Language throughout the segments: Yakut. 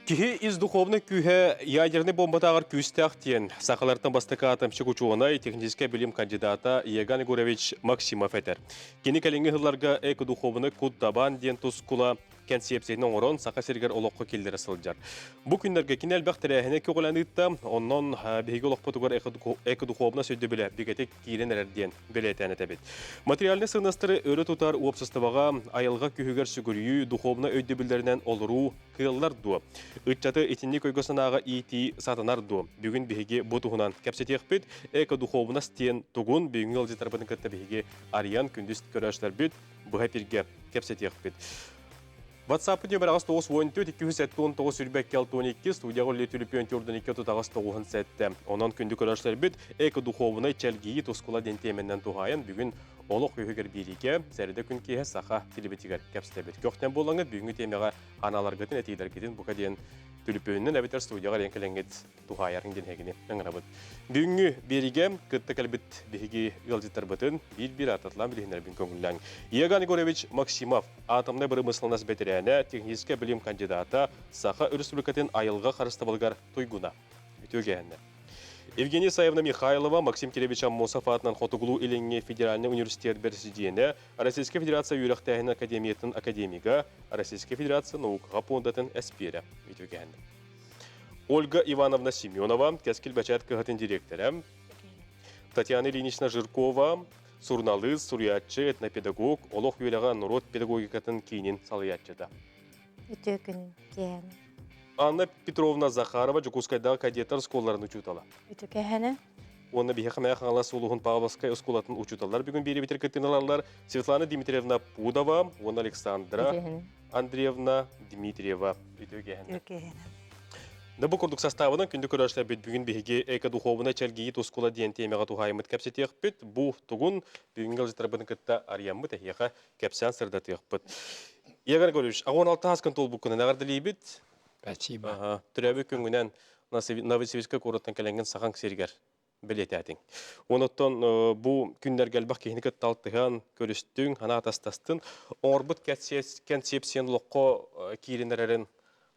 Киһи ис духовнай күүһэ ядернай бомбатааҕар күүстээх диэн сахалартан бастакы атомщик учуонай, техническэй билим кандидата Еган Егорович Максимов этэр. Кини кэлиҥҥи сылларга экодуховнай кут дабаан диэн тускула кэнсиэпсийэтин оҥорон Саха сиригэр олоххо киллэрэ сылдьар. Бу күннэргэ кини элбэх тэрээһини көҕүлээн ыытта, онон биһиги олохпутугар экодуховнай өйдөбүлэ бигэтик киирэн эрэр диэн бэлиэтээн этэбит. Материальнай сыаннастары өрө тутар уопсастыбаҕа айылҕа күүһүгэр сүгүрүйүү духовнай өйдөбүллэринэн олоруу кыаллар дуо? Ыччаты итинник өйгө-санааҕа иитии сатанар дуо? Бүгүн биһиги бу туһунан кэпсэтиэхпит. Экодухуобунас диэн тугун бүгүҥҥү ыалдьыттарбытын кытта биһиги арыйан күндүс көрөөччүлэрбит быһа эпиргэ кэпсэтиэхпит. WhatsApp нөмер 894 279 22 62 студияҕа үлэлии түлүпүөн 42 38 97. Онон күндү көрөөччүлэрбит эко-духовнай чэлгийии тускула диэн тиэмэннэн туһаайан бүгүн олох үһүгэр биэриигэ сэрэдэ күн киэһэ саха телебитигэр кэпсэтэбит. Көхтөн буолаҥҥыт бүгүҥҥү тиэмэҕэ аналаргытын, этиилэргитин бука диэн түлүпүөнүнэн эбэтэр студияҕа эрийэн кэлэҥҥит туһаайарыҥ диэн эһигини ыҥырабыт. Бүгүҥҥү биэриигэ кытта кэлбит биһиги ыалдьыттарбытын биир-биир ааттатылаан билиһиннэрбин көҥүллээҥ. Иоган Егорович Максимов, атомнай бырамыысыланнас бэтэрээнэ, техническэй билим кандидата, Саха Өрөспүүбүлүкэтин айылҕа харыстабылыгар туйгуна. Үтүө киэһэннэ. Евгения Исаевна Михайлова, Максим Кириллович Аммосов аатынан Хотугулуу-Илиҥҥи федеральнай университет бэрэсидьиэнэ, Российскай Федерация үөрэхтээһин академиятын академига, Российскай Федерация наукаҕа пуондатын эспиэрэ. Үтүө киэһэннэ. Ольга Ивановна Семенова, Кэскил бэчээт кыһатын дириэктэрэ, Татьяна Ильинична Жиркова, суруналыыс, суруйааччы, этнопедагог, олох үөрэҕэ норуот педагогикатын киинин салайааччыта. Үтүө күн киэһэни. Анна Петровна Захарова, Дьокуускайдааҕы кадеттар оскуолаларын учуутала. Үтүө киэһэни. Уонна биһиэхэ Мэҥэ Хаҥалас улууһун Павловскай оскуолатын учууталлар бүгүн биэриибитигэр кыттыыны ылаллар. Светлана Дмитриевна Пудова уонна Александра Андреевна Дмитриева. Үтүө киэһэни. Үтүө киэһэни. Да бу курдук састаабынан күндү көрөөччүлэрбит бүгүн биһиги экодухуобунай чэлгийии тускула диэн тиэмэҕэ туһаайыммыт кэпсэтиэхпит. Бу тугун бүгүҥҥү ыалдьыттарбытын кытта арыйаммыт эһиэхэ кэпсээн сырдатыахпыт. Игорь Григорьевич, 16 ааскын туолбуккунан эҕэрдэлиибит. Спасибо. Төрөөбүт күҥҥүнэн Новосибирскай куораттан кэлэҥҥин Сахаҥ сиригэр бэлиэтээтиҥ. Онуттан бу күннэргэ элбэх киһини кытта алтыһан, көрүстүҥ, санаа атастастын. Оҥорбут кэнсиэпсийэн олоххо киирин эрэрин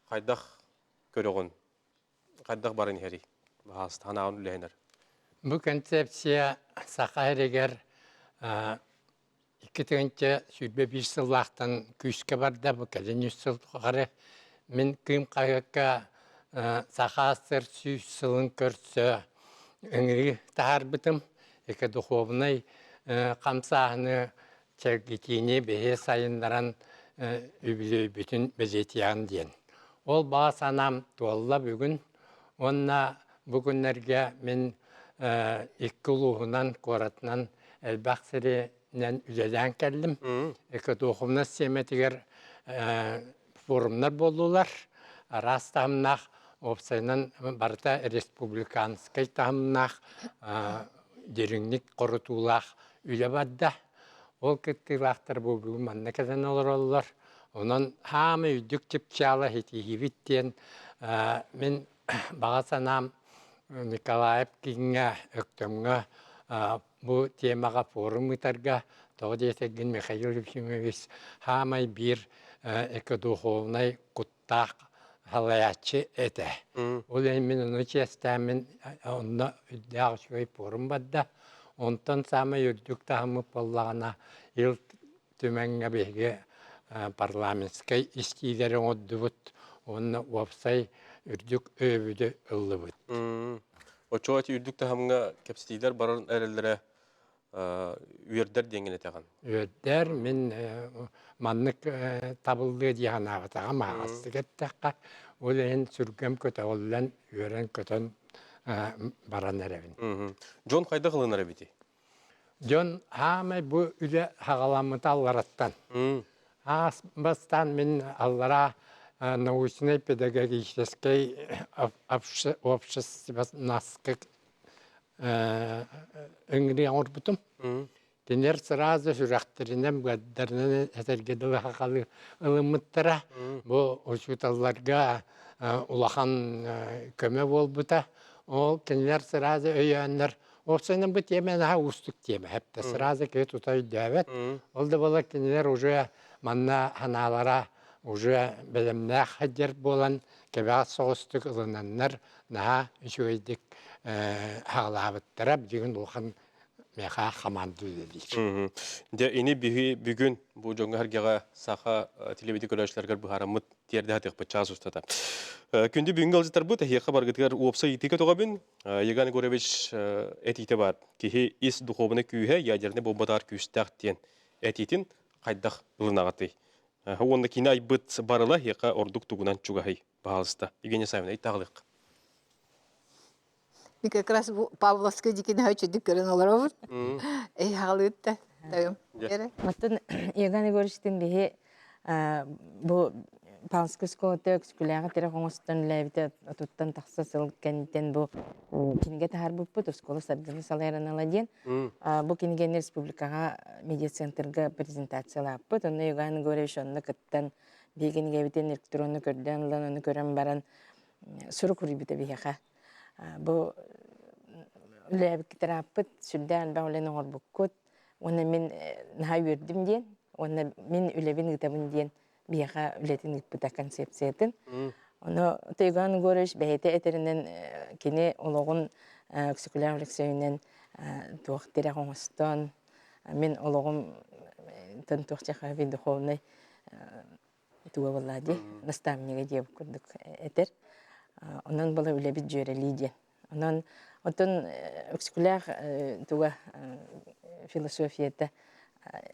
хайдах көрөҕүн? Хайдах баран иһэрий? Баһаалыста санааҕын үлэһинэр. Бу концепция саха сиригэр 2021 сыллаахтан күүскэ барда, бу кэлин үс сыл тухары мин Кыым хаһыакка Саха АССР 100 сылын көрсө ыҥырыы таһаарбытым. Экодухуобунай хамсааһыны чэлгитиини биһи сайыннаран үбүлүөйбүтүн бэлиэтиэҕин диэн. Ол баҕа санаам туолла бүгүн уонна бу күннэргэ мин икки улууһунан, куоратынан элбэх сиринэн үлэлээн кэллим. Экодуховность сиэмэтигэр форумнар буоллулар. Араас таһымнаах, уопсайынан барыта республиканскай таһымнаах дириҥник хорутуулаах үлэ барда. Ол кыттыылаахтар бу бүгүн манна кэлэн олороллор. Онон хаамай үрдүк чыпчаала ситиһиибит диэн мин баҕа санаам Николаев кииҥҥэ, Өктөмҥө бу темаҕа форум ыытарга, тоҕо диэтэргин Михаил Ефимович хаамай биир экодуховнай куттаах салайааччы этэ. Ол иһин мин ону чиэстээммин онно үрдээх үчүгэй форум барда. Онтон саамай үрдүк таһыммыт буоллаҕына Ил Түмэҥҥэ биһиги парламентскай истиилэри оҥордубут уонна уопсай үрдүк өйөбүлү ыллыбыт. Оччоҕо ити үрдүк таһымҥа кэпсэтиилэр баран эрэллэрэ үөрдэр диэҥҥин этэҕин. Үөрдэр. Мин маннык табыллыа дии санаабатаҕым аһаҕастык эттэххэ. Ол иһин сүргэм көтөҕүллэн, үөрэн-көтөн баран эрэбин. Дьон хайдах ылынар эбитий? Дьон хаамай бу үлэ саҕаламмыта аллараттан. Аас бастаан мин аллараа научнай педагогическай общественноска ыҥырыы оҥорбутум. Кинилэр сразу сүрэхтэринэн, быардарынан этэргэ дылы сахалыы ылыммыттара. Бу учууталларга улахан көмө буолбута. Ол кинилэр сразу өйөөннөр Уопсайынан бу тиэмэ наһаа уустук тиэмэ. Хэптэ сразу киһи тута өйдөөбөт. Ол да буоллар кинилэр уже манна санаалара уже бэлэмнээх сылдьар буолан кэбэҕэс соҕустук ылынаннар наһаа үчүгэйдик аҕалаабыттара билигин улахан миэхэ хамаанда үлэлиир. Дьэ ини биһи бүгүн бу дьоҥҥо сэргэҕэ саха телевидение көрөөччүлэригэр быһаараммыт тиэрдэ сатыахпыт чаас устата. Күндү бүгүҥҥү ыалдьыттарбыт эһиэхэ баргытыгар уопсай ыйытыыга тоҕобүн. Еган Егорович этиитэ баар. Киһи ис духуобунай күүһэ ядернай бомбатаар күүстээх диэн этиитин хайдах ылынаҕытый? Уонна кини айбыт барыла эһиэхэ ордук тугунан чугаһый? Баһаалыста. Евгения Савина, ыйтаҕалык. Ми как раз Павловскай дикини үчүдүк көрөн олоробут. Эй хаалыытта. Тайым. Оттон Еган Егоровичтын биһи бу Павловскай школата өксүкүлээҕи тирэх оҥостон үлээбитэ отуттан тахса сыл кэнниттэн бу кинигэ таһаарбыппыт оскуола саргыны салайар анала диэн. Бу кинигэни республикаҕа медиацентрга презентациялааппыт. Онно Еган Егорович онно кыттан биһиги кинигэбитин электронно көрдөөн ылан ону көрөн баран сурук суруйбута биһиэхэ. Бу үлээбиккит ырааппыт, сүрдээх элбэх үлэни оҥорбуккут уонна мин наһаа үөрдүм диэн уонна мин үлэбин ыытабын диэн биһиэхэ үлэтин ыыппыта концепциятын. Ону Туйган Егорович бэйэтэ этэринэн кини олоҕун Өксөкүлээх Өлөксөйүнэн туох тирэх оҥостон мин олоҕум туох духовный туга буолла дии наставнига диэбит курдук этэр. Онон була үлэбит дьүөрэлии диэн. Онон оттон Өксөкүлээх туга философията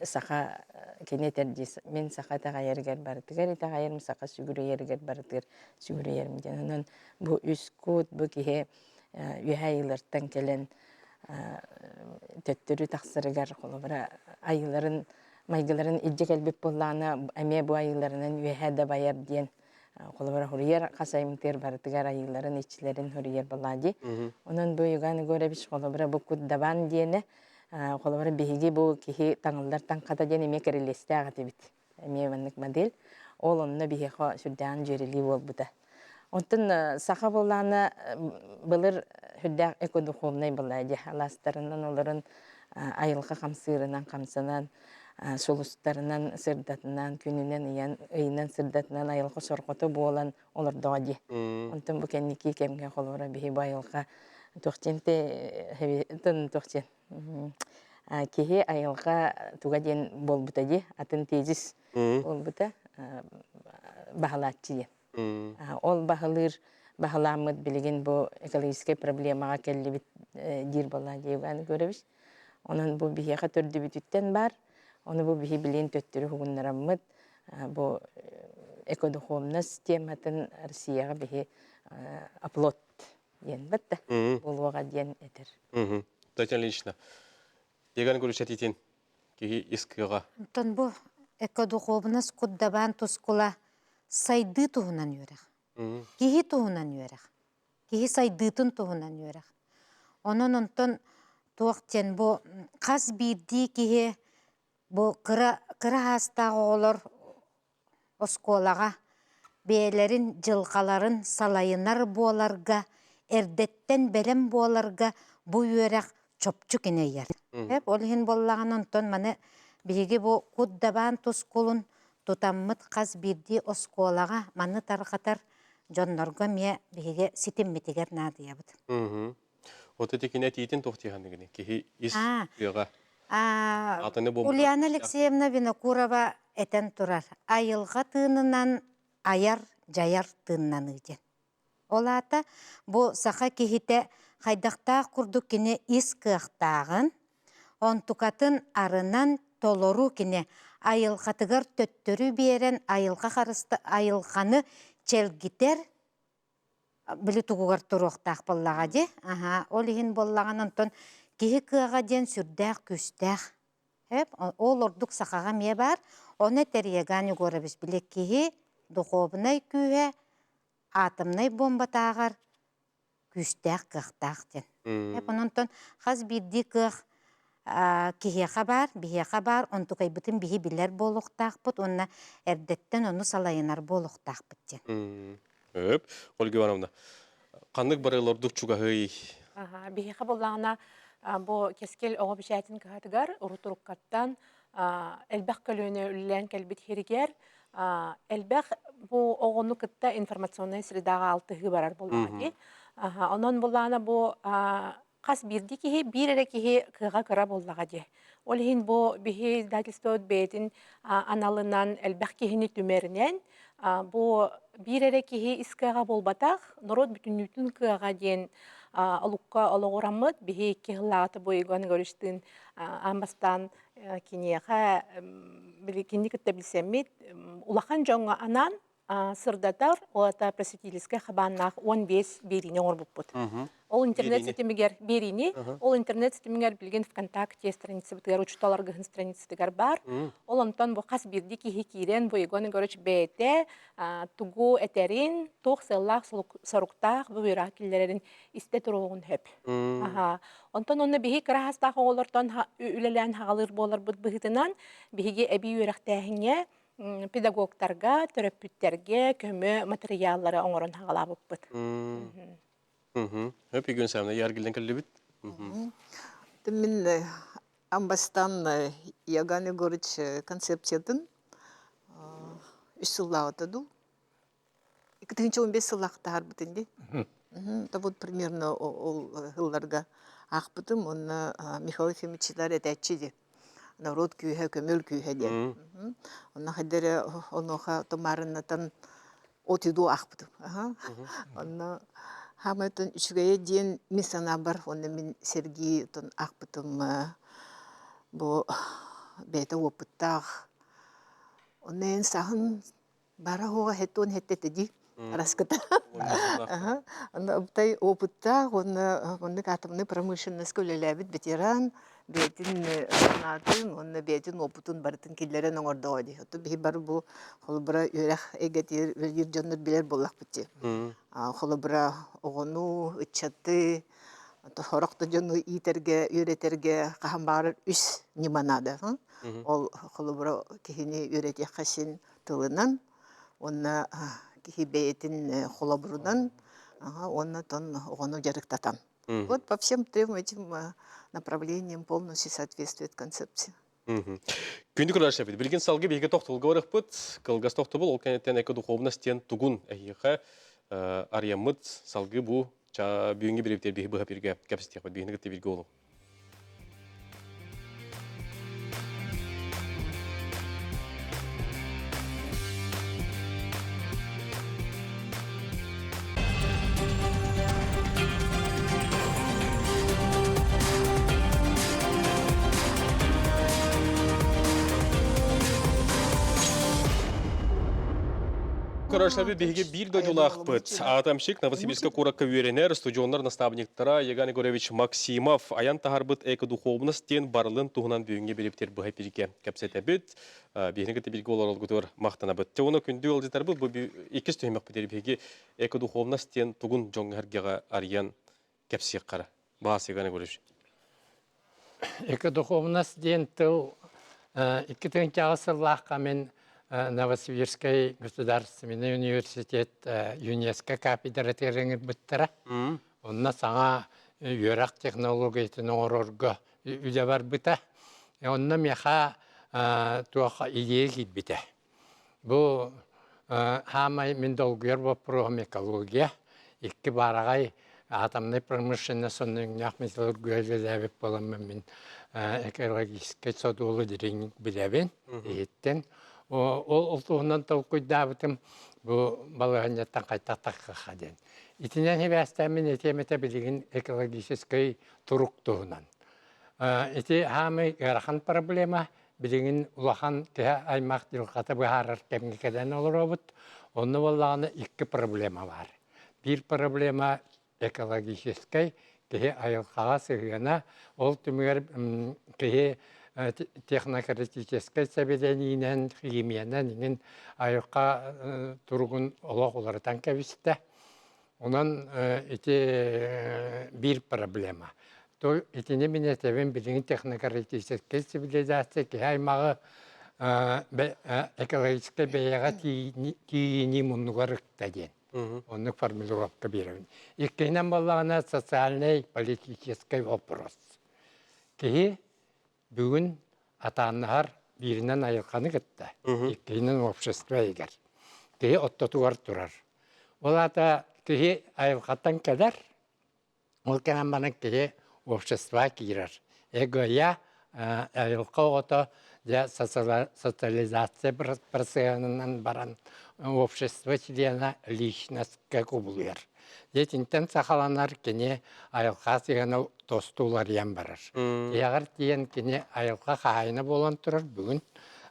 саха кини этэр дии мин саха итэҕэйэригэр барытыгар итэҕэйэрим, саха сүгүрүйэригэр барытыгар сүгүрүйэрим диэн. Онон бу үс кут бу киһи үөһэ айыылартан кэлэн төттөрү тахсарыгар холобура айыыларын майгыларын илдьэ кэлбит буоллаҕына эмиэ бу айыыларынан үөһэ дабайар диэн холобура хуруйар хас айымтыыр барытыгар айыыларын иччилэрин хуруйар буоллаа дии. Онон бу Иван Егорович холобура бу кут дабаан диэнэ холобура биһиги бу киһи таҥыллар таҥхата диэн эмиэ кирилиэстээх этибит. Эмиэ маннык модель. Ол онно биһиэхэ сүрдээҕин дьүөрэлии буолбута. Онтон саха буоллаҕына былыр сүрдээх экодуховнай была дии алаастарынан олорон айылҕа хамсыырынан хамсанан сулустарынан сырдатынан күнүнэн ыйан ыйынан сырдатынан айылҕа сорҕото буолан олордоҕо дии. Онтон бу кэнники кэмҥэ холобура биһи бу айылҕа туох диэн туох диэн киһи айылҕа туга диэн буолбута дии атын тезис буолбута баһылааччы диэн. Ол баһылыыр баһылааммыт билигин бу экологическай проблемаҕа кэллибит диир буолла Иван Егорович. Онон бу биһиэхэ төрдүбүтүттэн баар. Ону бу биһи билин төттөрү уһугуннараммыт бу экодуховность тематын Россияҕа биһи оплот диэн батта буолуоҕа диэн этэр. Татьяна Ильинична, Егор Егорович этитин киһи ис кыаҕа. Онтон бу экодухуобунас куддабаан тускула сайдыы туһунан үөрэх. Киһи туһунан үөрэх. Киһи сайдыытын туһунан үөрэх. Онон онтон туох диэн бу хас биирдии киһи бу кыра кыра саастаах оҕолор оскуолаҕа бэйэлэрин дьылҕаларын салайынар буоларга, эрдэттэн бэлэм буоларга бу үөрэх чопчу кинэйэр. Ол иһин буоллаҕына онтон маны биһиги бу кут дабаан тускулун тутаммыт хас биирдии оскуолаҕа маны тарҕатар дьоннорго эмиэ биһиги ситиммитигэр наадыйабыт. Вот эти кини этиитин туох дии киһи ис кыаҕа. Ульяна Алексеевна Винокурова этэн турар айылҕа тыынынан айар дьайар тыыннаныы диэн. Ол аата бу саха киһитэ хайдахтаах курдук кини ис кыахтааҕын, онтукатын арынан толору кини айылҕатыгар төттөрү биэрэн айылҕа харыста айылҕаны чэлгитэр били тугугар туруохтаах буоллаҕа дии. Аһаа, ол иһин буоллаҕына онтон киһи кыаҕа диэн сүрдээх күүстээх. Эп, ол ордук сахаҕа эмиэ баар. Ону этэр Еган Егорович били киһи духуобунай күүһэ атомнай буомбатааҕар күүстээх кыахтаах диэн. Эп, онон хас биирдии кыах киһиэхэ баар, биһиэхэ баар, онтукайбытын биһи билэр буолуохтаахпыт уонна эрдэттэн ону салайынар буолуохтаахпыт диэн. Өп, Ольга Ивановна, ханнык барыл ордук чугаһый? Биһиэхэ буоллаҕына бу Кэскил оҕо бэчээтин кыһатыгар урут-уруккаттан элбэх көлүөнэ үлэлээн кэлбит сиригэр. Элбэх бу оҕону кытта информационнай средаҕа алтыһыы барар буоллаҕа дии. Онон буллаҕына бу хас биирдии киһи биир эрэ киһи кыаҕа кыра буоллаҕа дии. Ол иһин бу биһи издательствобут бэйэтин аналынан элбэх киһини түмэринэн бу биир эрэ киһи ис кыаҕа буолбатах, норуот бүтүннүүтүн кыаҕа диэн олукка олоҕураммыт биһи икки сыллааҕыта бу Егор Егоровичтыын аан бастаан киниэхэ кини кытта билсэммит улахан дьоҥҥо анаан сырдатар уонна просветительскай хабааннаах 15 биэриини оҥорбуппут. Ол интернет ситимигэр биэриини, ол интернет ситимигэр билигин ВКонтакте страницабытыгар учуутал аргыһын страницатыгар баар. Ол онтон бу хас биирдии киһи киирэн бу Егор Егорович бэйэтэ тугу этэрин, туох сыаллаах соруктаах бу үөрэҕи киллэрэрин истэ туруоҕун сөп. Аха. Онтон онно биһи кыра саастаах оҕолортон үлэлээн хаҕалыыр буоларбыт быһыытынан биһиги эбии үөрэхтээһиҥҥэ педагогтарга, төрөппүттэргэ көмө матырыйааллары оҥорон хаҕалаабыппыт. Хөп үгүн саамна яргилден кэллибит. Мин амбастан Иоганн Егорович концепциятын үс сыллааҕыта дуу 2015 сыллаах таһаарбытын дии. Это вот примерно ол сылларга аахпытым уонна Михаил Ефимовичтар этээччи дии. Народ күүһэ, көмөл күүһэ диэн. Онно хайдары онуоха тумаарыннатан от иду аахпытым. Онно хаамайтын үчүгэйэ диэн мин санаабар уонна мин сэргии аахпытым бу бэйэтэ уопуттаах. Онно эн саһын Бара оҕо хеттуон хеттете дии араскыта. Онно ыбтай опыттаах уонна оннук атомнай промышленностька үлэлээбит ветеран бэйэтин санаатын уонна бэйэтин опытын барытын киллэрэн оҥордоҕо дии. Оттон биһи бары бу холобура үөрэх эйгэтигэр үлэлиир дьоннор билэр буоллахпыт дии. Холобура оҕону, ыччаты, сорох да дьону иитэргэ, үөрэтэргэ хаһан баҕарар үс ньыма наада. Ол холобура киһини үөрэтиэххэ син тылынан уонна киһи бэйэтин холобурунан уонна тон оҕону дьарыктатан. Вот по всем трем этим направлениям полностью соответствует концепция. Күндү көрөөччүлэрбит, билигин салгыы биһиги тохтобулга барыахпыт. Кылгас тохтобул ол кэнниттэн эко-духовность диэн тугун эһиэхэ арыйаммыт салгыы бу бүгүҥҥү бириэбитигэр биһи быһа биргэ кэпсэтиэхпит. Биһини кытта бииргэ буолуҥ. Көрөрсөбү биһиги биир дойдулаахпыт. Атомщик Новосибирска куоракка үөрэнэр студионнар наставниктара Еган Егорович Максимов айан таһарбыт экодуховность диэн барылын туһунан бүгүҥҥү бириптер быһа пиргэ кэпсэтэбит. Биһини кытта бииргэ олоролгутугар махтанабыт. Те уна күндү ыалдьытарбыт бу иккис түһүмэхпит биһиги экодуховность диэн тугун дьоҥҥо сэргэҕэ арыйан кэпсиэххэ Баас Еган Егорович. Экодуховность диэн тыл 2008 сыллаахха мин Новосибирскай государственный университет ЮНЕСКО кафедратыгар ыҥырбыттара. Онно саҥа үөрэх технологиятын оҥорорго үлэ барбыта. Онно миэхэ туох идея киирбитэ. Бу хаамай мин долгуйар боппуруоһум экология. Икки баараҕай атомнай промышленность сонуннаах металлургия үлэлээбит буоламмын мин экологическай содулу дириҥник билэбин, иһиттэн. Ол туһунан толкуйдаабытым бу балаһыанньаттан хайдах таххаха диэн. Итинэн сибээстээн мин этиэм этэ билигин экологическай турук туһунан. Ити хаамай ыарахан проблема билигин улахан киһи аймах дьылҕата быһаарар кэмҥэ кэлэн олоробут. Онно буоллаҕына икки проблема баар. Биир проблема экологическай, киһи айылҕаҕа сыһыана, ол түмүгэр киһи технократическай сэбилэниинэн, химиянан иҥин айылҕа туругун олох уларытан кэбистэ. Онон ити биир проблема. То итини мин этэбин билигин технократическай цивилизация киһи аймаҕы экологическай бэйэҕэ тиийинии муннугар ыкта диэн. Оннук формулировка биэрэбин. Иккиһинэн буоллаҕына социальный политический вопрос. Киһи бүгүн атааннаһар. Бииринэн айылҕаны кытта, иккиһинэн общество иһигэр. Киһи оттотугар турар. Ол аата киһи айылҕаттан кэлэр, Ол кэнэн баран киһи обществоҕа киирэр. Эго-я айылҕа оҕото дьэ социализация процеһынан баран общество чилиэнэ личностька кубулуйар. Дьэ итинтэн саҕаланар кини айылҕа сыһыана тосту уларыйан барар. Тиһэҕэр тиийэн кини айылҕа хаһаайына буолан турар бүгүн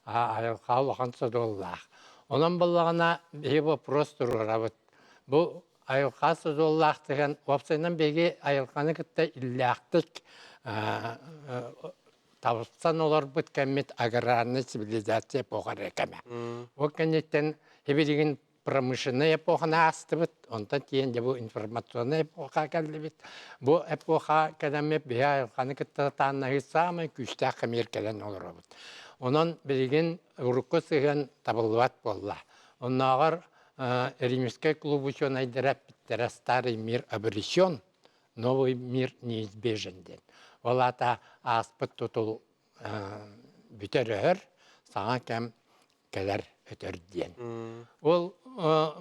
айылҕа улахан содуллаах. Онон буоллаҕына биһи вопрос туруорабыт. Бу айылҕа содуллаах сыһыан уопсайынан биһиги айылҕаны кытта иллээхтик табыстан олорбут кэммит аграрнай цивилизация эпоха эрэ кэмэ. Ол кэнниттэн билигин промышленнай эпоханы аастыбыт, онтон тиийэн дьэ бу информационнай эпоха кэллибит. Бу эпоха кэлэммит биһи айылҕаны кытта тааннаһыы саамай күүстээх кэмигэр кэлэн олоробут. Онон билигин урукку сыһыан табыллыбат буолла. Оннооҕор Римскэй клуб учуонайдара эппиттэрэ «Старый мир обречен, новый мир неизбежен» диэн. Ол аата ааспыт тутул бүтэр-өһөр, саҥа кэм кэлэр өтөр диэн. Ол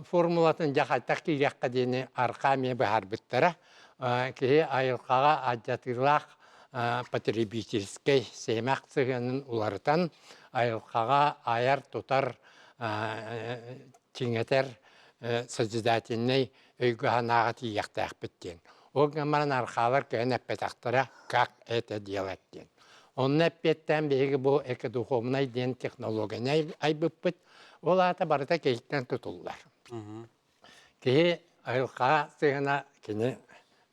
формулатын дьэ хайдах киириэххэ диэни архаа эмиэ быһаарбыттара. Киһи айылҕаҕа алдьатыылаах потребительскэй сиэмэх сыһыанын уларытан, айылҕаҕа айар-тутар чиҥэтэр созидательнай өйгө-санааҕа тиийиэхтээхпит диэн. Ол гынан баран архаалар кыайан эппэтэхтэрэ как это делать диэн. Онно эппиэттээн биһиги бу экодуховнай диэн технологияны айбыппыт. Ол аата барыта киһиттэн тутуллар. Киһи айылҕаҕа сыһыана кини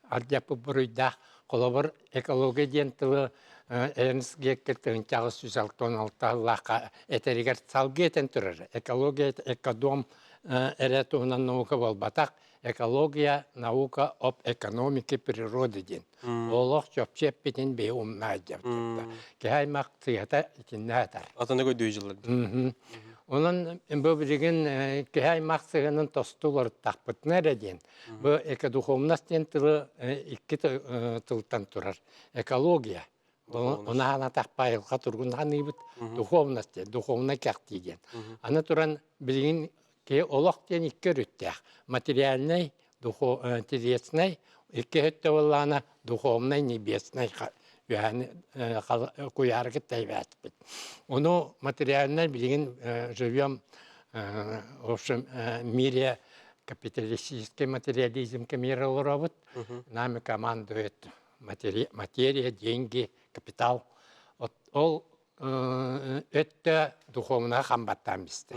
алдьаппыт буруйдаах. Холобур, экология диэн тылы Эрнст Геккер 1866 сыллаахха этэригэр салгыы этэн турар. Экология экодом эрэ туһунан наука буолбатах. Экология наука об экономике природы диэн. Олох чопчу эппитин биһи умна сылдьабыт. Киһи аймах сыыһата итиннэ атар. Атыны көйдүү дьыллар. Онон бу билигин киһи аймах сыһыанын тосту уларыттахпытына эрэ диэн бу экодуховность диэн тылы икки тылтан турар. Экология Унаан атахпа айылҕа тургун ханыыбыт духовность диэн, духовнай кэхтии диэн. Аны туран билигин киһи олох диэн икки өрүттээх. Материальнай, телесный, икки өттө буоллаҕына духовнай, небесный үөһэни куйаары кытта эбээспит. Ону материальнай билигин живем в общем мире капиталистический материализм кэмигэр олоробут. Нами командует материя, деньги, капитал. Ол өттө духовнаҕа хам баттаан бистэ.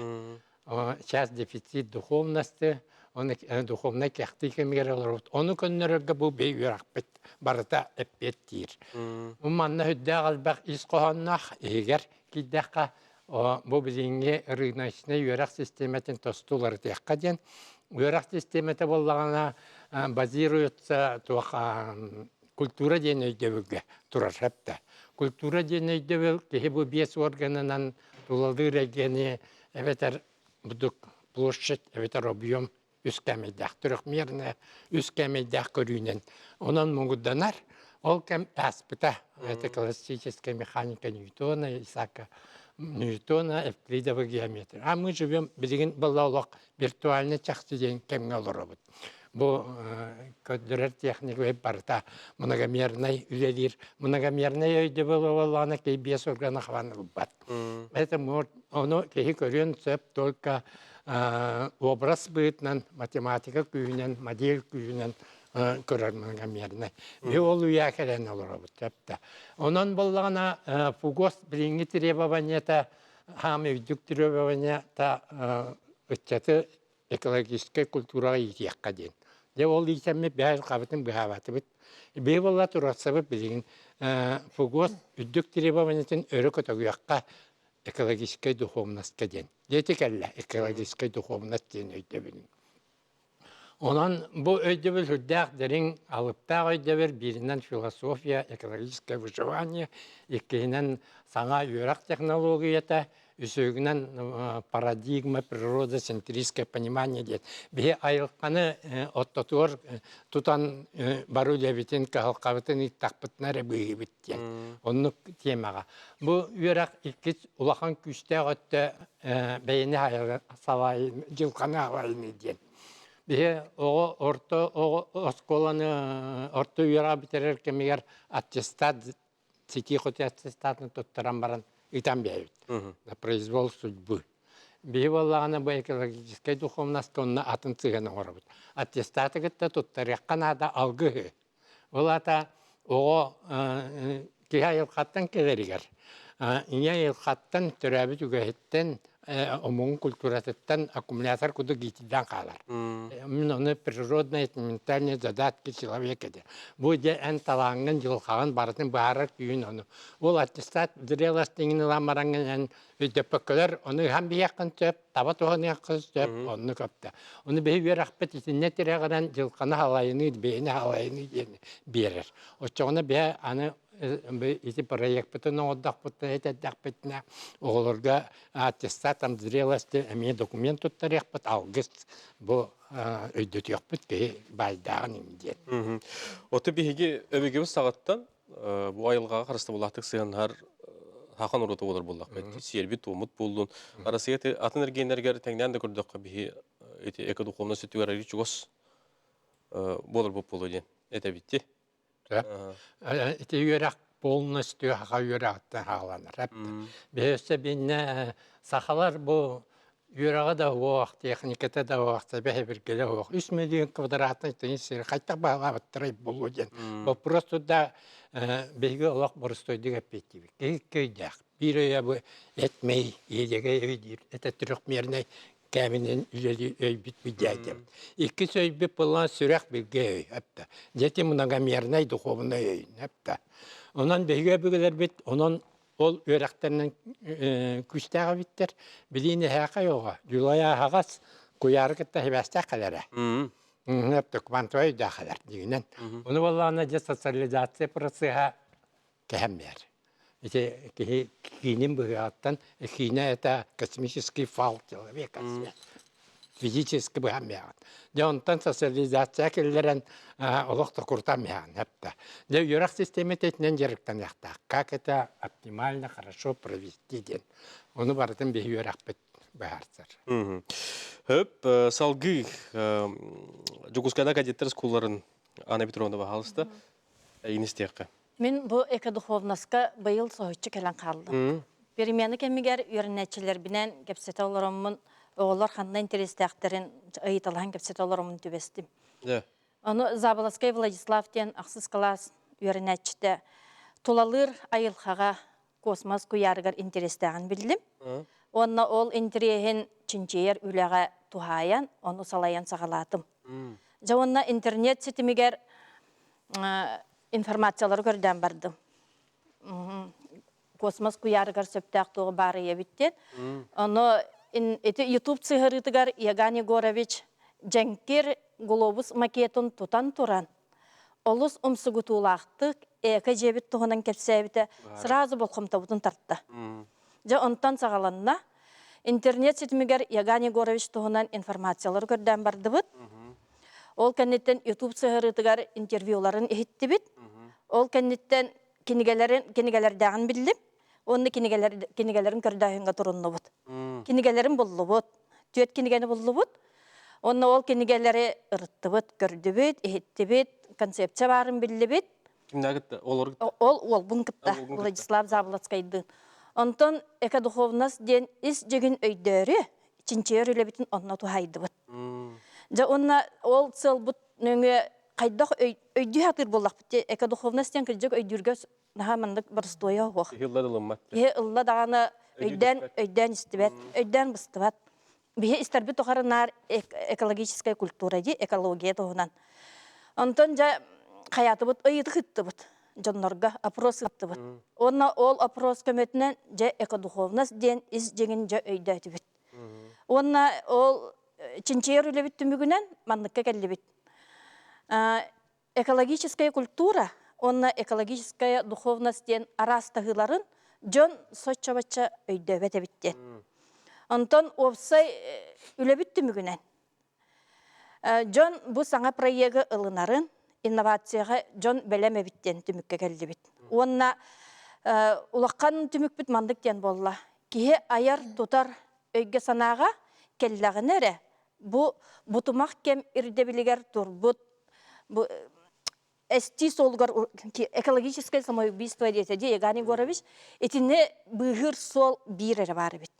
Сейчас дефицит духовности, оны духовнай кэхтии кэмигэр олоробут. Ону көннөрөргө бу бэй үөрэхпит барыта эппиэттиир. Манна үрдээх элбэх ис хоһоонноох иһигэр киирдэххэ бу билиҥҥи рыночнай үөрэх систиэмэтин тосту уларытыахха диэн үөрэх систиэмэтэ буоллаҕына базируется туох культура диэн өйдөбүлгэ турар сөптө. Культура диэн өйдөбүл киһи бу биэс органынан тулалыыр эйгэни эбэтэр будук площадь эбэтэр объем үс кээмэйдээх трехмерная үс кээмэйдээх көрүүнэн онон муҥурданар ол кэм ааспыта это классическая механика Ньютона Исаака Ньютона Евклидова геометрия а мы живем билигин была олох виртуальный чахчы диэн кэмҥэ олоробут бу көрдөрөр техника барыта многомернай үлэлиир многомернай өйдөбүл буоллаҕына киһи биэс органа хабан ылбат это ону киһи көрүөн сөп только образ быһыытынан математика күүһүнэн модель күүһүнэн көрөр многомернай биһи ол үйэ кэлэн олоробут сөптө онон буоллаҕына фугос билиҥҥи требованиета хаамай үрдүк требованиета ыччаты экологическай культураҕа иитиэххэ диэн. Дьэ ол иитэммит бэйэ хабытын быһаабатыбыт. Биһи буолла туруорсабыт билигин фугос үрдүк требованиетын өрө көтөгүөххэ экологическай духовностка диэн. Дьэ кэллэ экологическай духовность диэн өйдөбүлүн. Онон бу өйдөбүл сүрдээх дириҥ, алыптаах өйдөбүл бииринэн философия, экологическое выживание, иккиһинэн саҥа үөрэх технологията, Үсүһүнэн парадигма природа центристское понимание диэн. Биһи айылҕаны оттотугар тутан бары үлэбитин, кыһалҕабытын ыыттахпытына эрэ быыһыыбыт диэн. Оннук темаҕа. Бу үөрэх иккис улахан күүстээх өттө бэйэни салайын, дьылҕаны алайыны диэн. Биһи оҕо орто оҕо оскуоланы орто үөрэҕи бүтэрэр кэмигэр аттестат ситии хоту аттестатын туттаран баран ыытан биэрэбит. На произвол судьбы. Биһи буоллаҕына бу экологическай духовность онно атын сыһыан оҥоробут. Аттестаты кытта туттарыахха наада алгыһы. Ол аата оҕо киһи айылҕаттан кэлэригэр ийэ айылҕаттан төрөөбүт үгэһиттэн омугун культуратыттан аккумулятор курдук иитиллэн хаалар. Мин ону природные ментальные задатки человека диэн. Бу дьэ эн талааҥҥын, дьылҕаҕын барытын быһаарар күүһүн ону. Ол аттестат зрелость иҥин ылан бараҥҥын эн өйдөппөккөлөр ону ыһан биһиэххин сөп, таба туһаныаххын сөп, онну көптө. Ону биһи үөрэхпит итиннэ тирэҕирэн дьылҕаны халайыныы, бэйэни халайыныы диэн биэрэр. Оччоҕуна биһи аны ити проекпытын оҥордохпутуна этэрдэхпитинэ оҕолорго аттестат там зрелости эмиэ документ туттарыахпыт алгыс бу өйдөтүөхпүт киһи баайдааҕын иҥ диэн. Оту биһиги өбүгэбит саҕаттан бу айылҕаҕа харыстабыллаахтык сыһыаннаһар хахан урута буолар буоллахпыт. Сиэрбит туомут буоллун. Россия атын эргиэннэригэр тэҥнээн да көрдөххө биһи ити экодуховнай сүтүгэр арыый чугас буолар буолуо диэн этэбитти. Ити үөрэх полностью саха үөрэҕиттэн хааланар. Биһиэхэ биннэ сахалар бу үөрэҕэ да уох, техниката да уох, сэбэ-сэбиргэлэ уох. 3 миллион квадратный тыйын сири хайдах баҕалаабыттарай буолуо диэн. Вопрос туда биһиги олох боростуойдук эппиэттиибит. Киһи өйдөөх. Биир өйө бу этмэй, иэдьэгэй өй диир. Это трехмерный кэминэн үлэлии өйбүт бүддьээтэм. Иккис өйбүт буоллаҕына сүрэх билгэ өй, эптэ. Дети многомернай духовнай өй, эптэ. Онон биһиги өбүгэлэрбит онон ол үөрэхтэринэн күүстээх эбиттэр. Билиин эһээхэй оҕо, дьулай аһаҕас, куйаары кытта сибээстээх кэлэрэ. Эптэ квантовай өйдөөх кэлэр дьиҥинэн. Ону буоллаҕына дьэ социализация процеһа кэһэн биэр. Ити киһи киинин быһыаҕыттан киинэ это космический фал человека физически быһан биэҕин. Дьэ онтон социализация киллэрэн олох токурутан биэҕин эптэ. Дьэ үөрэх систиэмэтэ итинэн дьарыктаныахтаах. Как это оптимально хорошо провести диэн. Ону барытын биһи үөрэхпит быһаарсар. Хөп, салгыы Дьокуускайда кадеттер скулларын Анна Петровна баһаалыста. Эйин истиэххэ. Мин бу экодуховноска быйыл соһуччу кэлэн хааллым. Перемена кэмигэр үөрэнээччилэрбинэн кэпсэтэ олороммун, оҕолор ханна интэриэстээхтэрин ыйыталаһан кэпсэтэ олороммун түбэстим. Ону Заболоцкай Владислав диэн ахсыс кылаас үөрэнээччитэ тулалыыр айылҕаҕа космос куйаарыгар интэриэстээҕин биллим. Уонна ол интэриэһин чинчийэр үлэҕэ туһаайан, ону салайан саҕалаатым. Дьэ уонна интернет ситимигэр информациялары көрдөөн бардым. Космос куйаарыгар сөптөөх туоҕу баарыйа эбит диэн. Ону ити YouTube сыһарыытыгар Яган Егорович дьэҥкир глобус макетын тутан туран, олус умсугутуулаахтык эко-дьиэбит туһунан кэпсээбитэ сразу болҕомтобутун тарта. Дьэ онтон саҕаланна. Интернет ситимигэр Яган Егорович туһунан информациялары көрдөөн бардыбыт. Ол кэнниттэн YouTube сыһарыытыгар интервьюларын иһиттибит. Ол кэнниттэн кинигэлэрин кинигэлэрдээҕин биллим. Уонна кинигэлэр кинигэлэрин көрдөөһүҥҥэ туруннубут. Кинигэлэрин буллубут. Түөрт кинигэни буллубут. Уонна ол кинигэлэри ырыттыбыт, көрдүбүт, иһиттибит, концепция баарын биллибит. Кимнээх кытта? Олору кытта? Ол уолбун кытта, Владислав Заболоцкайдыын. Онтон экодуховность диэн ис дьиҥин өйдөөрү, чинчийэр үлэбитин онно туһайдыбыт. Дьэ уонна ол сыалбыт нөҥүө хайдах өйдүү сатыыр буоллахпыт экодуховность диэн кырдьык өйдүүргэ наһаа маннык боростуойа суох. Киһи ылла да ылыммат. Киһи ылла даҕаны өйдөөн өйдөөн истибэт, өйдөөн быстыбат. Биһи истэрбит тухары наар экологическая культура дии, экология туһунан. Онтон дьэ хайаатыбыт ыйытык ыыттыбыт дьоннорго опрос ыыттыбыт. Уонна ол опрос көмөтүнэн дьэ экодуховность диэн ис дьиҥин дьэ өйдөөтүбүт. Уонна ол чинчийэр үлэбит түмүгүнэн манныкка кэллибит. Экологическая культура уонна экологическая духовность диэн араастаһыыларын дьон соччо-бачча өйдөөбөт эбит диэн. Онтон уопсай үлэбит түмүгүнэн дьон бу саҥа проегы ылынарын, инновацияҕа дьон бэлэм эбит диэн түмүккэ кэллибит. Уонна улахан түмүкпүт маннык диэн буолла. Киһи айар-тутар өйгө-санааҕа кэллэҕинэ эрэ бу бутумах кэм ирдэбилигэр турбут бу эстии суолугар экологическое самоубийство диэтэ дии Еган Егорович итини быыһыыр суол биир эрэ баар эбит.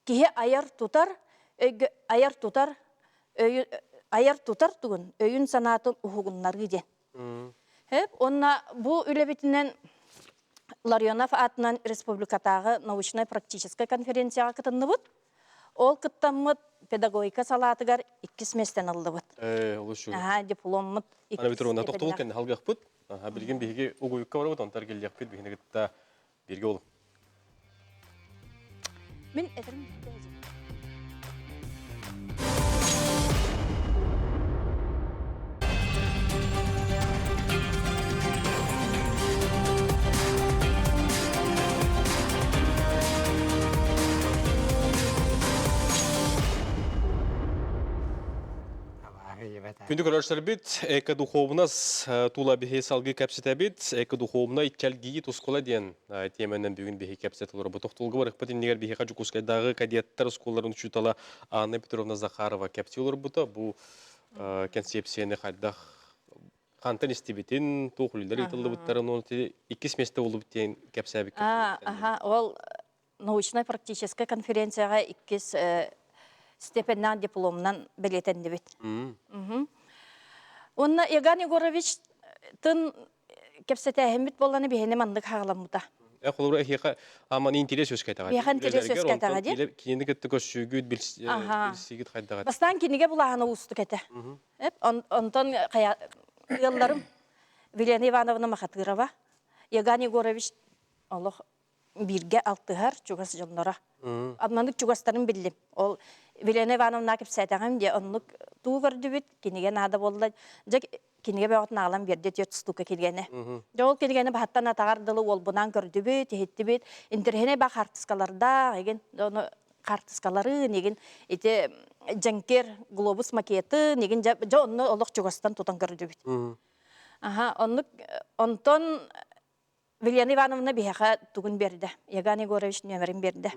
Киһи айар-тутар өйгө айар-тутар өйү айар-тутар тугун өйүн-санаатын уһугуннарыы диэн. Хэп уонна бу үлэбитинэн Ларионов аатынан республикатааҕы научнай-практическай конференцияҕа кытынныбыт. Ол кыттаммыт педагогика салаатыгар иккис миэстэни ыллыбыт. Ээ, олус үчүгэй. Аһаа, дипломмут Ана иккис Петровна, тохтобул степеннээх. кэннэ халгыахпыт. Аха, билигин биһиги угуйукка барабыт, онтон эргиллиэхпит, биһини кытта бииргэ болу. Мин этэрим Күндү көрөөччүлэрбит, эко-духуобунас тула биһи салгыы кэпсэтэбит. Эко-духуобунай чэлгийии тускула диэн тиэмэнэн бүгүн биһи кэпсэтэ олоробут. Тохтолго барыахпыт иннигэр биһиэхэ Дьокуускайдааҕы кадеттар оскуолаларын учуутала Анна Петровна Захарова кэпсии олорбута. Бу кэнсиэпсийэни хайдах хантан истибитин, туох үлэлэр ыытыллыбыттарын, оны иккис миэстэ буолбут диэн кэпсээбиккэ. Аха, ол научнай-практическай конференцияҕа иккис степеннээх дипломунан бэлиэтэннибит. Уонна Еган Егорович тын кэпсэтээһиммит буолланы биһини маннык хаҕаламмыта. Э, холобура эһиэхэ аман интерес үөскэтэҕэ. Биһиэхэ интерес үөскэтэҕэ дии. Кинини кытта көрсүүгүт, билсиигит хайдаҕа. Бастаан кинигэ булааһына уустук этэ. Онтон ыалларым Вилена Ивановна Махатырова, Еган Егорович олох бииргэ алтыһар чугас дьонноро. Маннык чугастарын биллим. Ол Вилена Ивановна кэпсээтэҕим дии, оннук туу көрдүбүт, кинигэ наада буолла. Дьэ кинигэ бөҕөтүн аҕалан биэрдэ түөрт штука кинигэни. Дьэ ол кинигэни баһаттан атаҕар дылы уолбунаан көрдүбүт, иһиттибит. Интэриэһинэй баа хаартыскалардаах, игин ону хаартыскаларын, игин ити дьэҥкир глобус макетын, игин дьэ, дьэ онно олох чугастан тутан көрдүбүт. Аха, оннук онтон Вилена Ивановна биһиэхэ тугун биэрдэ? Яган Егорович нүөмэрин биэрдэ.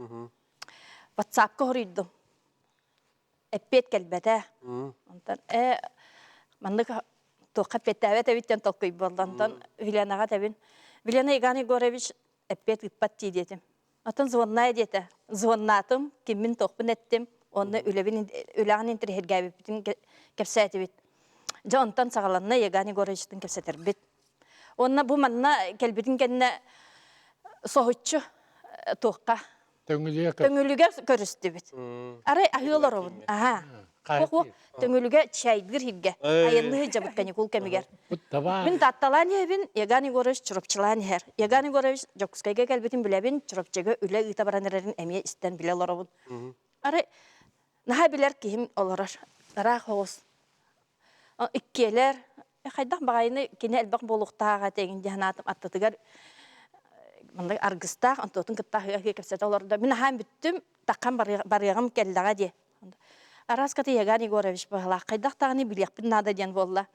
Ватсапка хоруйдум. Эппиэт кэлбэтэ. Онтон ээ маннык туохха эппиэттээбэт эбит диэн толкуй буолла. Онтон Виленаҕа этэбин. Вилена Еган Егорович эппиэт ыыппат дии диэтим. Оттон звонная диэтэ. Звоннаатым, киммин туохпун эттим, уонна үлэбин үлэҕин интэриэһиргээбиппитин кэпсээтибит. Дьэ онтон саҕаланна Еган Егоровичтыын кэпсэтэрбит. Уонна бу манна кэлбитин кэннэ соһуччу туохха Төҥүлүгэ көрүстүбүт. Арай аһыы олоробун. Аха. Ох, Төҥүлүгэ чайдыыр иһиргэ. Айанныы сылдьабыт каникул кэмигэр. Мин Таатталаан иһэбин, Еган Егорович Чурапчылаан иһэр. Еган Егорович Дьокуускайга кэлбитин билэбин, Чурапчыга үлэ ыыта баран эрэрин эмиэ истэн билэ олоробун. Арай наһаа билэр киһим олорор. Ыраах оҕус. Иккиэлэр хайдах баҕайыны кини элбэх буолуохтаах этэ игин диэн санаатым аттытыгар маннык аргыстаах онтуотун кытта аһыы кэпсэтэ олордо мин аһаан бүттүм таххан барыаҕым кэллэҕэ дии Араската Яган Егорович быһалаах хайдах даҕаны билиэхпин наада диэн буолла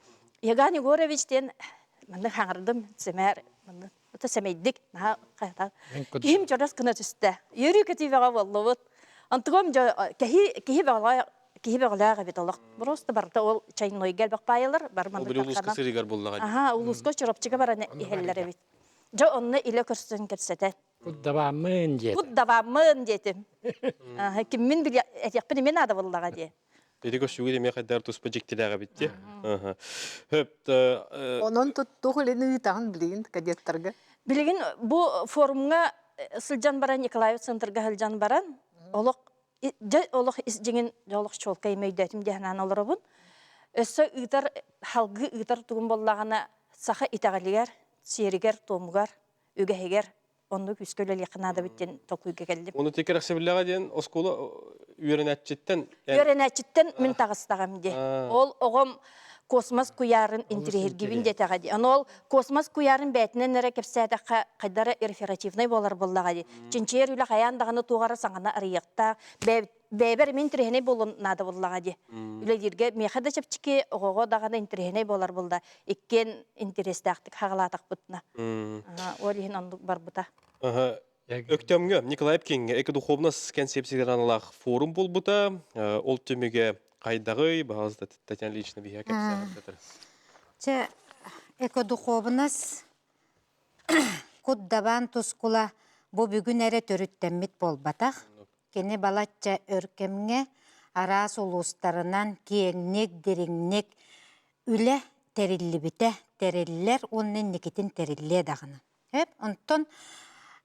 Яган Егорович диэн маннык хаҥырдым сэмээр маннык это сэмэйдик наһаа киһим чорос гына түстэ үөрүү көтүүбэҕэ буоллубут онтугум киһи киһи бөҕөлөөх киһи бөҕөлөөх эбит олох. Просто барыта ол чайнойга элбэх паайалар бар Ол били улууска сырыгар буллаҕа дии. Аха, улууска Чурапчыга баран иһэллэр эбит. Дьэ онно илэ көрсөн кэпсэтэн. Куддабааммын диэтим. Куддабааммын диэтим. Аха, киммин биле этиэхпин эмиэ наада буоллаҕа дии. Ити көссүүгүт эмиэ хайдар туспа дьиктилээх эбит дии. Аха. Хөп Онон туох үлэни ыытаҕын билигин кадеттарга? Билигин бу форумҥа сылдьан баран Николаев центрга сылдьан баран олох дьэ олох ис дьиҥин дьэ олох чуолкай өйдөөтүм диэн санаан олоробун. Өссө ыытар халгыы ыытар тугум буоллаҕына саха итэҕэлигэр, сиэригэр-туомугар, үгэһигэр оннук күүскэ үлэлиэххэ наада эбит диэн толкуйга кэллим. Ону ти кэрэхсэбиллэҕэ диэн оскуола үөрэнээччиттэн Үөрэнээччиттэн мин таҕыстаҕым дии. Ол оҕом Космос куйаарын интириэһиргибин диэтэҕэ дии. Аны ол космос куйаарын бээтинэн эрэ кэпсээтэххэ хайдара реферативнай буолар буоллаҕа дии. Чинчийэр үлэ хайаан даҕаны туох эрэ саҥаны арыйыахтаах. Бэйэбэр эмиэ интэриэһинэй буолуон наада буоллаҕа дии. Үлэлииргэ миэхэ да чэпчэки, оҕоҕо даҕаны интэриэһинэй буолар буолла. Иккиэн интэриэстээхтик хаҕалаатахпытына. Ол иһин оннук барбыта. Өктөмҥө Николай Пкиҥҥэ экодуховность концепциятыгар аналаах форум буолбута. Ол түмүгэ хайдаҕый? Баҕалыс Татьяна Ильична биһиэхэ кэпсээхтэтэр. Чэ, экодухуобунас кут-дабаан тускула бу бүгүн эрэ төрүттэммит буолбатах. Кини балачча өр кэмҥэ араас улуустарынан киэҥник, дириҥник үлэ тэриллибитэ, тэриллэр уонна инникитин тэриллиэ даҕаны. Эп, онтон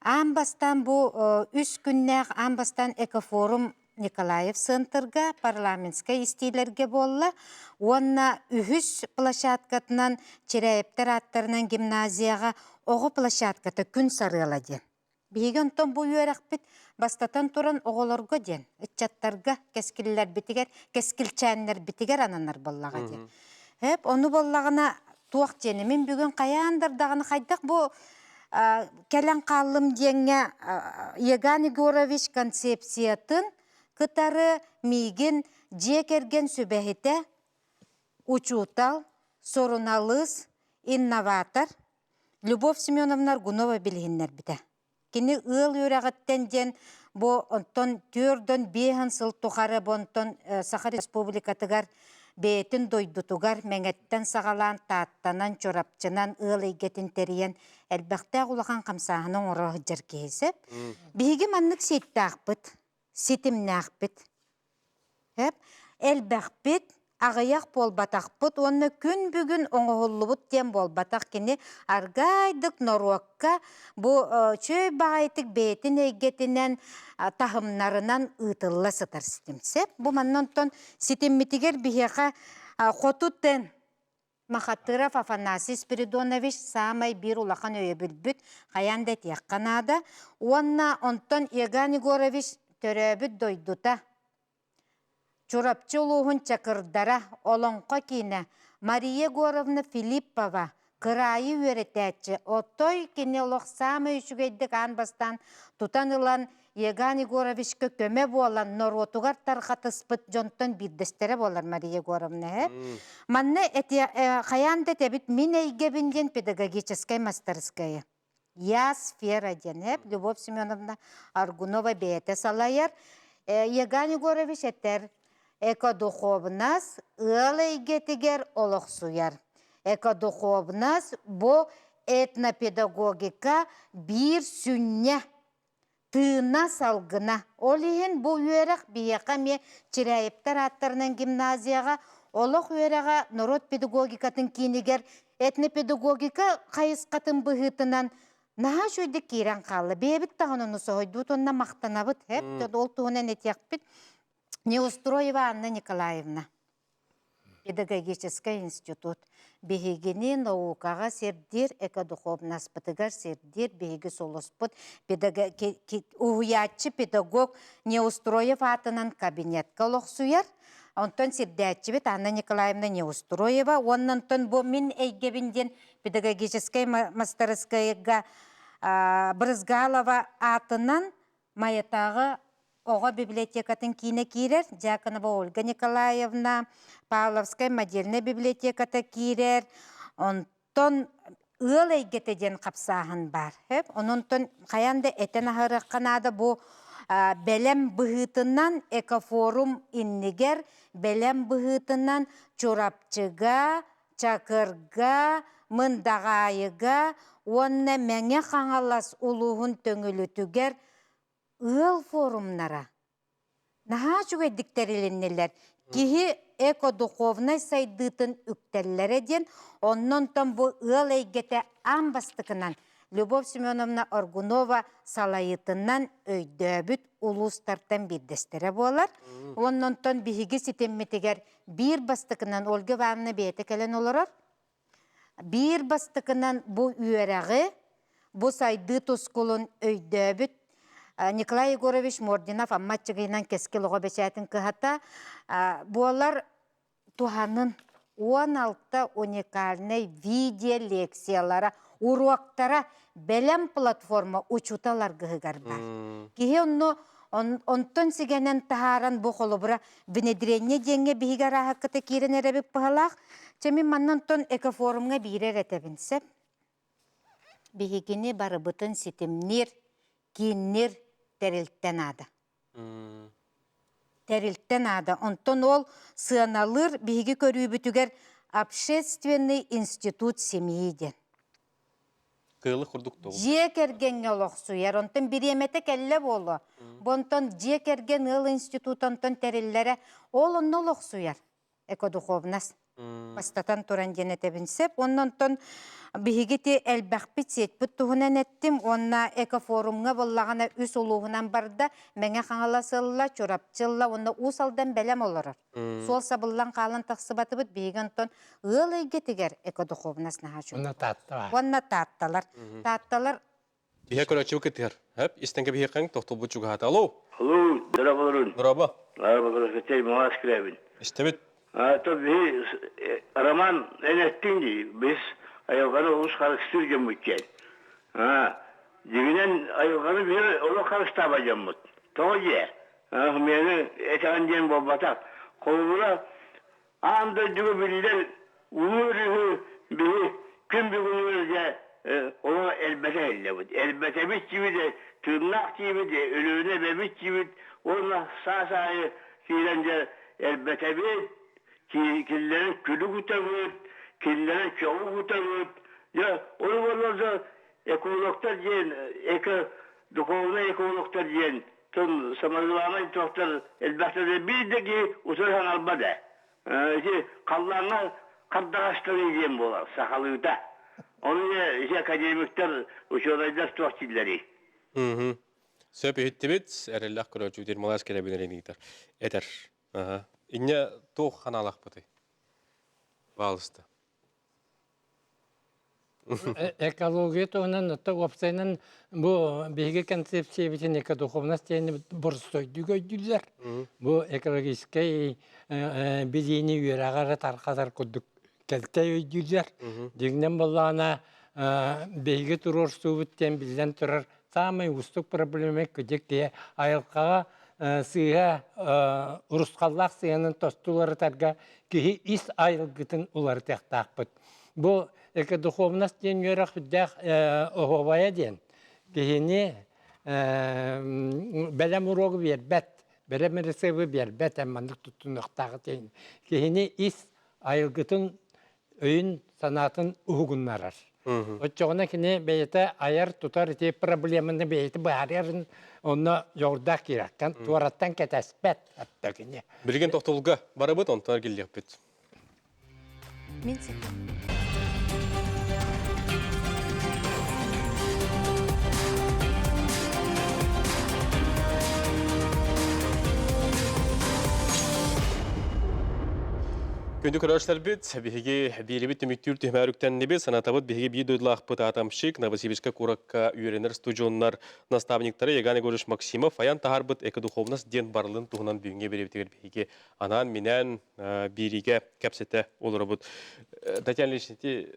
аан бастаан бу үс күннээх аан бастаан экофорум Николаев центрга парламентскай истиилэргэ буолла уонна үһүс площадкатынан Чирээйэптэр ааттарынан гимназияҕа оҕо площадката күн сарыала диэн. Биһиги онтон бу үөрэхпит бастатан туран оҕолорго диэн, ыччаттарга кэскиллэрбитигэр, кэскилчээннэрбитигэр ананар буоллаҕа диэн. Эп, ону буоллаҕына туох диэни мин бүгүн хайаан даҕаны хайдах бу кэлэн хааллым диэҥҥэ Еган Егорович концепциятын кытары миигин дьиэ кэргэн сүбэһитэ, учуутал, суруналыыс, инноватор Любовь Семеновна Аргунова билиһиннэрбитэ. Кини ыал үөрэҕиттэн диэн бу онтон түөрдөн биэһэн сыл тухары бу онтон Саха Республикатыгар бэйэтин дойдутугар Мэҥэттэн саҕалаан Тааттанан, Чурапчынан ыал эйгэтин тэрийэн элбэхтээх улахан хамсааһыны оҥоро сылдьар киһи сөп. Биһиги маннык сиэттээхпит, ситимнээхпит. Эп, элбэхпит, аҕыйах буолбатахпыт уонна күн бүгүн оҥоһуллубут диэн буолбатах кини аргаайдык норуокка бу үчүгэй баҕайытык бэйэтин эйгэтинэн таһымнарынан ыытылла сытар ситим. Сөп. Бу манна онтон ситиммитигэр биһиэхэ хоту тен Махатыров Афанасий Спиридонович саамай биир улахан өйөбүлбүт хайаан да этиэххэ наада. Уонна онтон Еган Егорович төрөөбүт дойдута Чурапчы улууһун Чакырдара Олоҥхо киинэ Мария Егоровна Филиппова кыраайы үөрэтээччи отой кини олох саамай үчүгэйдик аан бастаан тутан ылан Еган Егоровичка көмө буолан норуотугар тарҕатыспыт дьонтон биирдэстэрэ буолар Мария Егоровна ээ. Манна эти хайаан да этэбит мин эйгэбин диэн педагогическай мастарыскайы. Я сфера диэн эп Любовь Семеновна Аргунова бэйэтэ салайар. Еган Егорович этэр экодуховнас ыал эйгэтигэр олохсуйар. Экодуховнас бу этнопедагогика биир сүнньэ тыына салгына. Ол иһин бу үөрэх биһиэхэ эмиэ Чирээйэптэр ааттарынан гимназияҕа олох үөрэҕэ норуот педагогикатын киинигэр этнопедагогика хайысхатын быһыытынан наһаа үчүгэйдик киирэн хаалла. Бэйэбит даҕаны ону соһуйдубут уонна махтанабыт. Эп, ол туһунан этиэхпит. Неустроева Анна Николаевна. Педагогическай институт биһигини наукаҕа сирдиир, экодуховнаспытыгар сирдиир биһиги сулуспут уһуйааччы педагог Неустроев аатынан кабинетка олохсуйар. Онтон сирдээччибит Анна Николаевна Неустроева уонна онтон бу мин эйгэбин диэн педагогическай мастарыскайга Брызгалова аатынан Майатааҕы оҕо библиотекатын киинэ киирэр, Дьяконова Ольга Николаевна, Павловскай модельнай библиотеката киирэр, онтон ыал эйгэтэ диэн хапсааһын баар. Онон хайаан да этэн аһарыахха наада бу бэлэм быһыытынан экофорум иннигэр бэлэм быһыытынан Чурапчыга, Чакырга, Мындаҕаайыга уонна Мэҥэ Хаҥалас улууһун Төҥүлүтүгэр ыал форумнара наһаа үчүгэйдик тэрилиннилэр. Киһи экодуховнай сайдыытын үктэллэрэ диэн, оннонтон бу ыал эйгэтэ аан бастакынан Любовь Семеновна Аргунова салайыытынан өйдөөбүт улуустартан биирдэстэрэ буолар. Оннонтон биһиги ситиммитигэр биир бастакынан Ольга Ивановна бэйэтэ кэлэн олорор. Биир бастакынан бу үөрэҕи, бу сайдыы тускулун өйдөөбүт Николай Егорович Мординов Амма Аччыгыйынан Кэскил оҕо бэчээтин кыһата буолар туһанын. 16 уникальнай видеолекциялара, уруоктара бэлэм платформа учуутал аргыһыгар баар. Киһи онно онтон сигэнэн таһааран бу холобура внедрение диэҥҥэ биһиги арааһаккыта киирэн эрэбит быһалаах. Чэ мин манна онтон экофорумҥа биирэр этэбин сөп. Биһигини барыбытын ситимниир, киинниир тэрилтэ наада. Тэрилтэ наада. Онтон ол сыаналыыр биһиги көрүүбүтүгэр общественный институт семьи диэн. Кыылы курдук тоҕу. Дьиэ кэргэҥҥэ олохсуйар. Онтон бириэмэтэ кэллэ буолуо. Бу онтон дьиэ кэргэн ыал института онтон тэриллэрэ ол онно олохсуйар. Экодуховность. Бастатан туран диэн этэбин сөп. Уонна онтон биһиги ити элбэхпит сетпит туһунан эттим. Уонна экофорумҥа буоллаҕына үс улууһунан барда. Мэҥэ Хаҥалас ылла, Чурапчы ылла уонна Уус Алдан бэлэм олорор. Суол сабыллан хаалан тахсыбатыбыт. Биһиги онтон ыал эйгэтигэр экодуховность наһаа үчүгэй. Уонна Таатталар. Уонна Таатталар. Таатталар Биһэ көрөөччү кытыһар. Хөп, истэн кэбиһиэххиҥ, тохтобут чугаһаата. Алло! Алло, дорабаларын. Дороба. Дорабалары маас кирэбин. Истэбит. То биһи Роман эн эттиҥ дии, біз айылҕаны олус харыстыыр дьоммут диэн. Дьиҥинэн айылҕаны биһи олох харыстаабат дьоммут. Тоҕо диэ? Миэнэ этэҕин диэн буолбатах. Холобура, аан дойдуга биллэр улуу өрүһү биһи күн бүгүнүгэр олох элбэтэ иһиллэбит. Элбэтэбит диибит, тыыннаах диибит, өлүөнэ эбэбит диибит уонна саас аайы киирэн дьэ элбэтэбит, киллэрэн күлү кутабыт, киллэрэн чоҕу кутабыт. Дьэ, ол буоллар экологтар диэн, эко, духовнай экологтар диэн тон самозванай туохтар элбэхтэр биир да киһи утары саҥарбат ээ. Ити халлааҥҥа хардаҕастарыы диэн буолар сахалыыта. Ону ити академиктар, учуонайдар туох дииллэрий? Сөп иһиттибит, эрэллээх көрөөччүбүт Ермолаев кэлэбин ыытар. Этэр. Инньэ туох ханаалаахпытый? Баалыста. Экология туһунан оттон уопсайынан бу биһиги концепциябытын экодуховность диэни боростуойдук өйдүүллэр. Бу экологическай билиини үөрэҕи эрэ тарҕатар курдук кэлтэй өйдүүллэр. Дьиҥинэн буоллаҕына биһиги туруорсуубут диэн биллэн турар саамай уустук проблема кыдьык киһи айылҕаҕа сыыһа урусхаллаах сыһыанын тосту уларытарга киһи ис айылгытын уларытыахтаахпыт. Бу экодуховность диэн үөрэх үрдээх оһуобайа диэн киһини бэлэм уруогу биэрбэт, бэлэм рецебы биэрбэт, эн маннык туттунуохтаах диэн киһини ис айылгытын өйүн санаатын уһугуннарар. Оччоҕуна кини бэйэтэ айар-тутар ити проблеманы бэйэтэ быһаарарын онно дьоҕурдаах киирэхтэн туораттан кэтэспэт атта кини. Билигин тохтолго барыбыт онтон эргиллиэхпит. Мин Күндү көрөөччүлэрбит, биһиги биирибит түмүктүүр түһүмээр үктэннибит, санатабыт биһиги биир дойдулаахпыт атомщик Новосибирскай куоракка үөрэнэр студионнар наставниктара Еган Егорович Максимов айан таһаарбыт экодуховность диэн барылын туһунан бүгүҥҥү биэриибитигэр биһиги анаан-минээн биириигэ кэпсэтэ олоробут. Татьяна Ильич, ити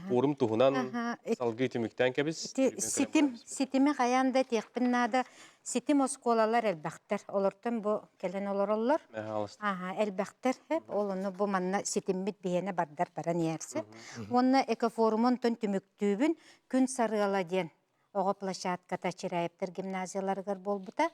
пуорум туһунан салгыы түмүктээн кэбис. Ситим, ситими хайаан да этиэхпин наада. Ситим оскуолалар элбэхтэр. Олортон бу кэлэн олороллор. Аха, элбэхтэр. Ол ону бу манна ситиммит биһиэнэ бардар баран иһэрсэ. Уонна экофоруму онтон түмүктүүбүн. Күн сарыала диэн оҕо площадката Чиряевтар гимназияларыгар буолбута.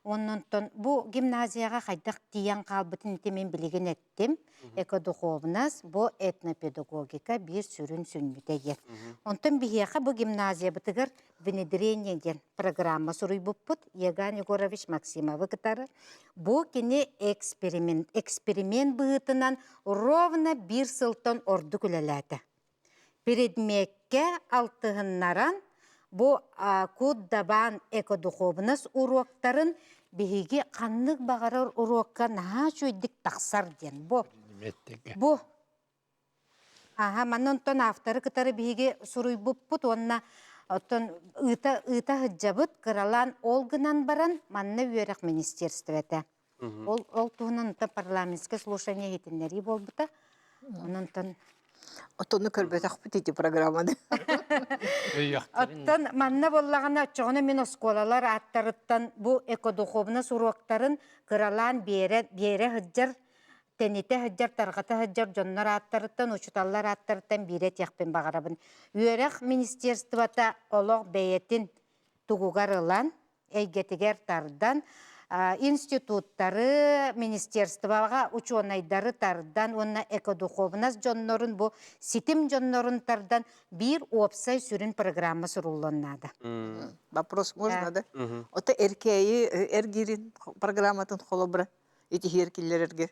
Оннонтон бу гимназияҕа хайдах тиийэн хаалбытын ити мин билигин эттим. Экодуховность бу этнопедагогика биир сүрүн сүнньүтэ диэн. Онтон биһиэхэ бу гимназиябытыгар внедрение диэн программа суруйбуппут Еган Егорович Максимовы кытары. Бу кини эксперимент, эксперимент быһыытынан ровно биир сылтан ордук үлэлээтэ. Предмеккэ алтыһыннаран бу Кут Дабаан экодухуобунас уруоктарын биһиги ханнык баҕарар уруокка наһаа үчүгэйдик тахсар диэн бу. Бу Аха, манна онтон авторы кытары биһиги суруйбуппут уонна оттон ыыта ыыта сылдьабыт кыралаан ол гынан баран манна үөрэх министерствота. Ол ол туһунан онтон парламентское слушание иһитиннэрии буолбута. Онон Отону көрбөтөхпүт ити программаны. Оттон манна буоллаҕына оччоҕуна мин оскуолалар ааттарыттан бу экодуховность уруоктарын кыралаан биэрэ биэрэ сылдьар тэнитэ сылдьар, тарҕата сылдьар дьоннор ааттарыттан, учууталлар ааттарыттан биирэ этиэхпин баҕарабын. Үөрэх министерствота олох бэйэтин тугугар ылан, эйгэтигэр тардан, институттары, министерствоҕа учуонайдары тардан уонна экодуховность дьоннорун бу ситим дьоннорун тардан биир уопсай сүрүн программа суруллуон наада. Вопрос можно, да? Ото эркээйи эргиирин программатын холобура итиһиэр киллэрэргэ.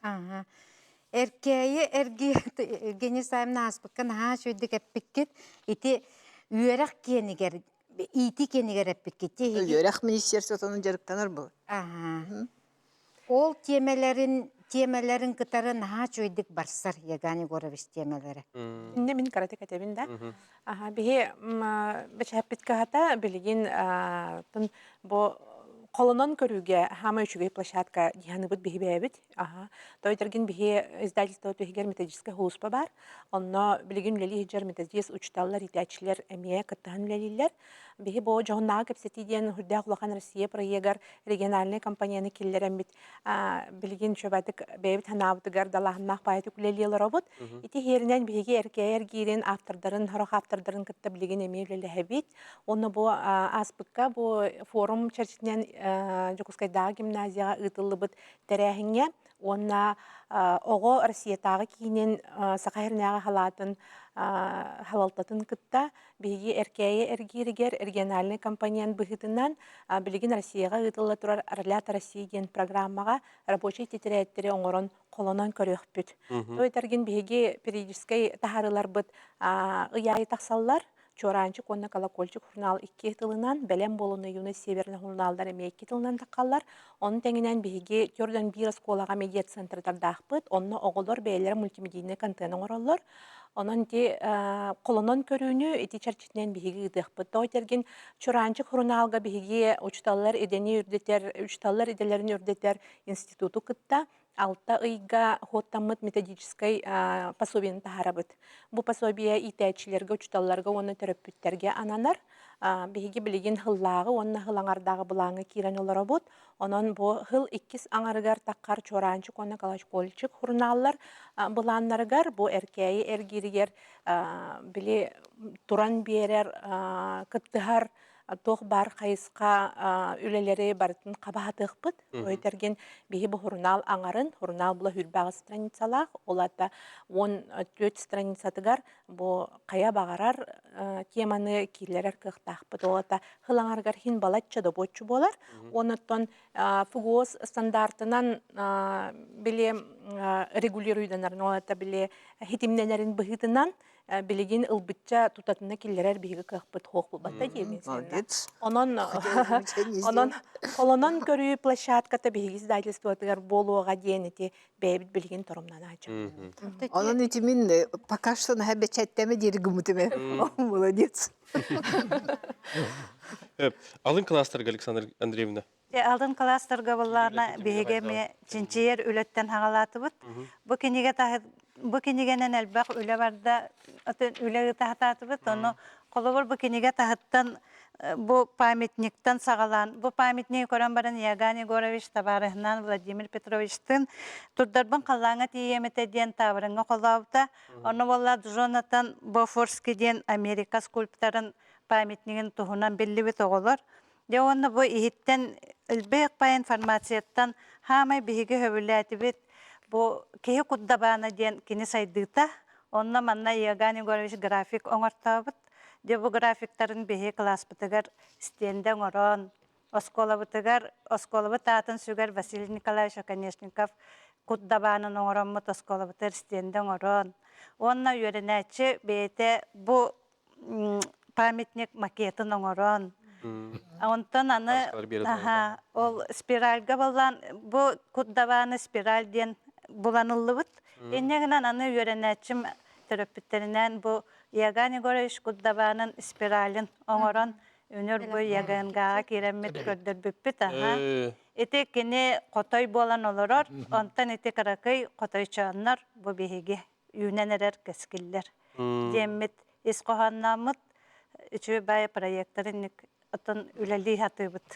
Аха. Эркээйи эрги Евгений Саевна ааспыкка наһаа үчүгэйдик эппиккит. Ити үөрэх киэнигэр, иитии киэнигэр эппиккит. Үөрэх министерствотунан дьарыктанар бу. Аха. Ол тиэмэлэрин тиэмэлэрин кытары наһаа үчүгэйдик барсар Еган Егорович тиэмэлэрэ. Инне мин каратык этэбин да. Аха биһи бэчэппит кыһата билигин бу холонон көрүүгэ хаама үчүгэй площадка диһаныбыт биһи бэйэбит. Аха. Тойтергин биһи издательство түһигэр методическай хулуспа бар. Онно билигин үлэлии сылдьар методист учуталлар, иитээччилэр эмиэ кыттыһан үлэлииллэр. Биһи бу дьоһуннааҕы кэпсэтии диэн үрдээх улахан Россия проегар региональнай компанияны киллэрэммит билигин чөбатык бэйэбит ханаабытыгар далааһыннаах баайытык үлэлии олоробут. Ити иһиэринэн биһиги эркээйи эргиирин автордарын, сорох автордарын кытта билигин эмиэ үлэлэһэбит. Уонна бу ааспыкка бу форум чэрчитинэн Дьокуускайдааҕы гимназияҕа ыытыллыбыт тэрээһиҥҥэ уонна оҕо Россиятааҕы киинин Саха сиринээҕи халаатын халалтатын кытта биһиги Эркээйи эргииригэр региональнай компонент быһыытынан билигин Россияҕа ыытылла турар Орлята России диэн программаҕа рабочай тэтрээттэри оҥорон холонон көрүөхпүт. Ол этэргин биһиги периодическай таһаарыыларбыт ый аайы тахсаллар. Чуораанчык уонна Колокольчик журнал икки тылынан, Бэлэм буолуна Юность Северный журналлар эмиэ икки тылынан таххаллар. Ону тэҥинэн биһиги төрдөн биир оскуолаҕа медиа-центрдардаахпыт. Онно оҕолор бэйэлэрэ мультимедийнай контент оҥороллор. Онон ити холонон көрүүнү ити чэрчитинэн биһиги ыытыахпыт. Тоҕо этэргин Чураанчык сурунаалга биһиги учууталлар идэни үрдэтэр, учууталлар идэлэрин үрдэтэр институту кытта алта ыйга хуоттаммыт методическай пособиены таһаарабыт. Бу пособие иитээччилэргэ, учууталларга уонна төрөппүттэргэ ананар. Биһиги билигин сыллааҕы уонна сыл аҥардааҕы былааҥҥа киирэн олоробут. Онон бу сыл иккис аҥарыгар таххар Чуораанчык уонна Колокольчик сурунааллар былааннарыгар бу Эркээйи эргииригэр били туран биэрэр, кыттыһар туох баар хайысха үлэлэри барытын хабаһатыахпыт. Өйтэргин биһи бу сурунаал аҥарын, сурунаал була хүрбэҕи страницалаах, ол ата 14 страницатыгар бу хайа баҕарар теманы киллэрэр кыахтаахпыт. Ол ата сыл аҥарыгар хин балачча добуоччу буолар. Онуттан ФГОС стандартынан били регулируйданарын, ол ата били хитимнэнэрин быһыытынан билигин ылбычча тутатына киллэрэр биһиги кыахпыт суох буолбата диэбин Молодец. Онон онон холонон көрүү площадката биһиги издательствотыгар буолуоҕа диэн ити бэйэбит билигин торумнанааччы. Онон ити мин пока что наһаа бэчээттэме диэри гыммытым Молодец. Алын класстарга Александр Андреевна. Алын класстарга буллаана биһиги эмиэ чинчийэр үлэттэн хагалаатыбыт. Бу кинигэ бу кинигэнэн элбэх үлэ барда, үлэ ыытаһатаатыбыт. Ону холобур бу кинигэ таһыттан бу памятниктан саҕалаан, бу памятнигы көрөн баран Иоганн Егорович табаарыһынаан Владимир Петровичтыын турдарбын халлааҥҥа тиийиэм этэ диэн таабырыҥҥа холообута. Ону буолла Джонатан Бофорский диэн Америка скульпторын памятнигын туһунан биллибит оҕолор. Дьэ уонна бу иһиттэн элбэх пай информацияттан хаамай биһиги сөбүлээтибит бу киһи курдабаана диэн кини сайдыыта. Онно манна Иоганн Егорович график оҥортообут. Дьэ бу графиктарын биһи кылааспытыгар стендэ оҥорон, оскуолабытыгар оскуолабыт аатын сүгэр Василий Николаевич Оконешников курдабаанын оҥороммут оскуолабытыгар стендэ оҥорон уонна үөрэнээччи бэйэтэ бу памятник макетын оҥорон онтон аны аха ол спиральга боллаан бу курдабааны спираль диэн буланыллыбыт инньэ гынан аны үөрэнээччим төрөппүттэринээн бу Иоганн Егорович курдабаанын спиралын оҥорон. Үнүр бу ЯГНГ-ҕа киирэммит көрдөрбүппүт аха. Ити кини хотой буолан олорор, онтон ити кыракый хотойчооннор бу биһиги үүнэн эрэр кэскиллэр диэммит ис хоһооннооммут үчүгэй баайы проектарын оттон үлэлии сатыыбыт.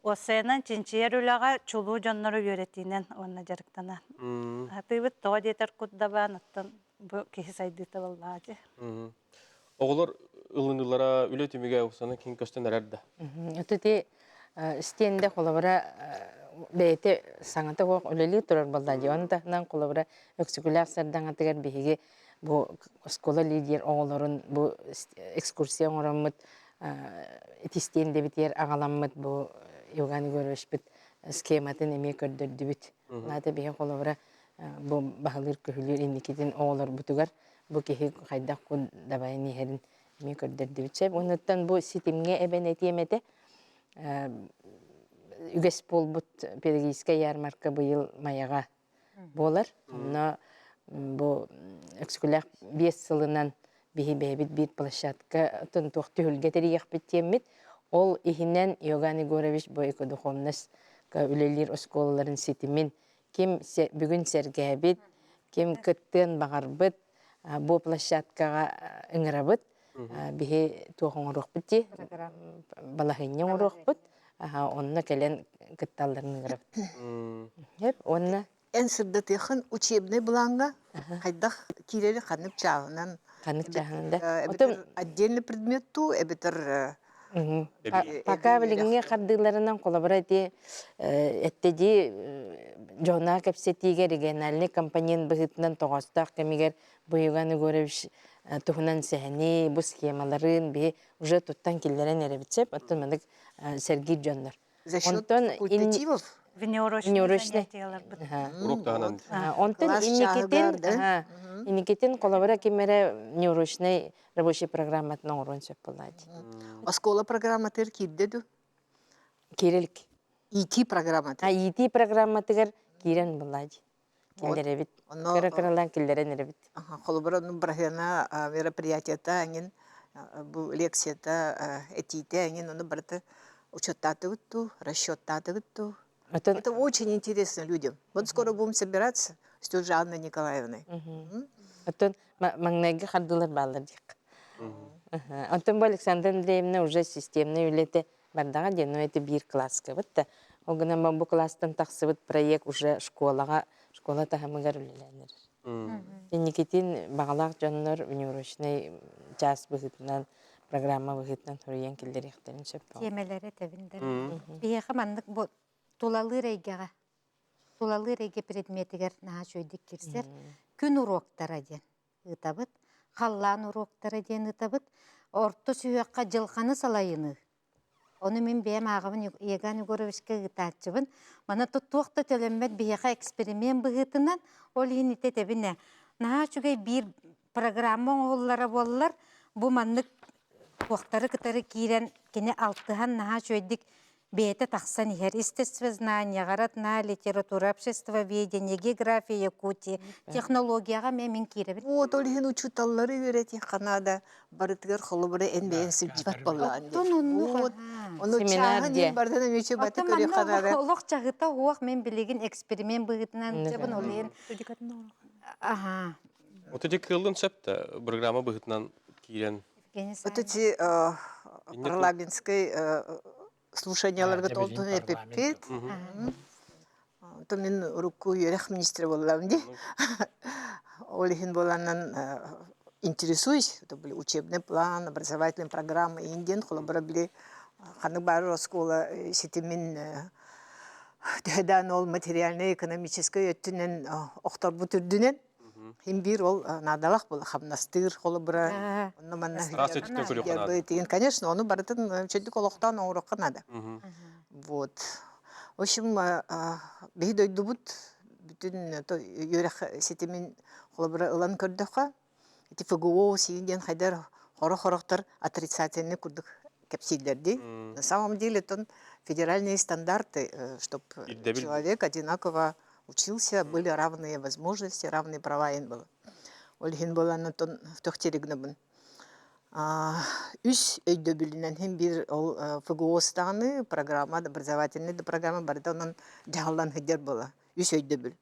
Уоссайынан чинчийэр үлэҕэ чулуу дьоннору үөрэтиинэн уонна дьарыктана сатыыбыт. Тоҕо диэтэр кут дабаан оттон бу киһи сайдыыта буоллаҕа дии. Оҕолор ылыныылара үлэ түмүгэ уксаны кин көстөн эрэр да. Ити стенде холобура бэйэтэ саҥата суох үлэлии турар буолла дии. Оны таһынан холобура Өксөкүлээх сардаҥатыгар биһиги бу оскуола лидер оҕолорун бу экскурсия оҥороммут ити стендэбитигэр аҕаламмыт бу Иоганн Егоровичпыт схематын эмиэ көрдөрдүбүт. Наата биһи холобура бу баһылыыр-көһүлүүр инникитин оҕолорбутугар бу киһи хайдах кун дабайан иһэрин эмиэ көрдөрдүбүт. Сөп. Онуттан бу ситимҥэ эбэн этиэм этэ. Үгэс буолбут педагогическай ярмарка быйыл Майаҕа буолар. Онно бу Өксөкүлээх 5 сылынан биһи бэйэбит биир площадка туох түһүлгэ тэрийиэхпит диэммит. Ол иһинэн Иоганн Егорович бу экодуховность үлэлиир оскуолаларын ситимин ким бүгүн сэргээбит, ким кыттыан баҕарбыт бу площадкаҕа ыҥырабыт. Биһи туох оҥоруохпут дии, балаһыанньа оҥоруохпут. Онно кэлэн кытталларын ыҥырабыт. Уонна Эн сырдатыахын учебнай былааҥҥа хайдах киирэри ханнык чааһынан ханнык чааһынан да эбэтэр отдельный предмет туу эбэтэр Пока билиҥҥи хардыыларынан холобура ити эттэ дьоно кэпсэтиигэ региональный компонент быһыытынан тоҕоостоох кэмигэр бу Иван Егорович туһунан сэһэни, бу схемаларын биһи уже туттан киллэрэн эрэбит сөп, оттон маннык сэргиир дьоннор. За счет факультативов? Внеурочные занятияларбыт. Уруок таһынан. Онтон инникитин, инникитин холобура ким эрэ внеурочный рабочий программатын оҥоруон сөп буоллаа дии. Оскуола программатыгар киирдэ дуу? Киирэлик. IT программатыгар. А IT программатыгар киирэн буоллаа дии. Киллэрэбит. Кыра-кыралаан киллэрэн эрэбит. Холобура, бырахыана мероприятията эҥин бу лекцията этиитэ эҥин ону барыта учеттаатыгыт дуу, расчеттаатыгыт дуу? Это очень интересно людям. Вот скоро будем собираться с той же Анной Николаевной. Оттон маҥнайгы хардыылар бааллар диэх. Оттон бу Александра Андреевна уже системный үлэтэ бардаҕа диэн, но это биир класска да. Ол гынан бу класстан тахсыбыт проект уже школаҕа, школа таһымыгар үлэлээн эрэр. Инникитин баҕалаах дьоннор внеурочный час быһыытынан, программа быһыытынан суруйан киллэриэхтэрин сөп. Тиэмэлэри этэбин да. Биһиэхэ маннык бу тулалыыр эйгэҕэ тулалыыр эйгэ предметигэр наһаа үчүгэйдик киирсэр күн уруоктара диэн ыытабыт. Халлаан уруоктара диэн ыытабыт. Орто сүһүөххэ дьылҕаны салайыныы. Ону мин бэйэм ааҕабын Еган Егоровичка ыытааччыбын. Маны туох да төлөммөт биһиэхэ эксперимент быһыытынан, ол иһин ити этэбин ээ. Наһаа үчүгэй биир программа оҥоһуллара буоллар, бу маннык туохтары кытары киирэн кини алтыһан наһаа үчүгэйдик бэйэтэ тахсан иһэр естествознанияҕа, родная литература, обществоведение, география Якутии, технологияҕа эмиэ мин киирэбин. Вот ол иһин учууталлары үөрэтиэххэ наада барытыгар холобура эн бэйэҥ сылдьыбат буоллаҕын Оттон оннук Вот ону Семинар чааһын диэ. иһин барытын эмиэ чыбаты Оттон көрүөххэ манна наада. олох чаһыта уох мен билигин эксперимент быһыытынан дьабын ол иһин аха Вот эти кыыллын сөп да программа быһыытынан киирэн Евгений Вот Саввич. эти парламентской слушанияларга толтун эпиппит. То мин урукку үөрэх министрэ буоллам дии. Ол иһин буоланан интересуюсь. Это были учебный план, образовательная программа индиан холобура били ханнык баар оскуола ситимин төһөдөөн ол материальнай экономическай өттүнэн охторбут үрдүнэн Хин биир ол наадалаах була хамнастыыр холобура онно манна конечно ону барытын чөдүк олохтоон оҥоруохха наада вот в общем биһи дойдубут бүтүн үөрэх ситимин холобура ылан көрдөххө ити ФГО сиин диэн хайдар хоро-хорохтор отрицательный курдук кэпсииллэр дии на самом деле тон федеральные стандарты чтобы человек одинаково учился, были равные возможности, равные права им было. Ол иһин буолан онтон төхтери гынабын. Үс өйдөбүлүнэн иһин биир ол ФГОС даҕаны программа образовательный да программа барыта онон дьаһаллан сылдьар буола. Үс өйдөбүл.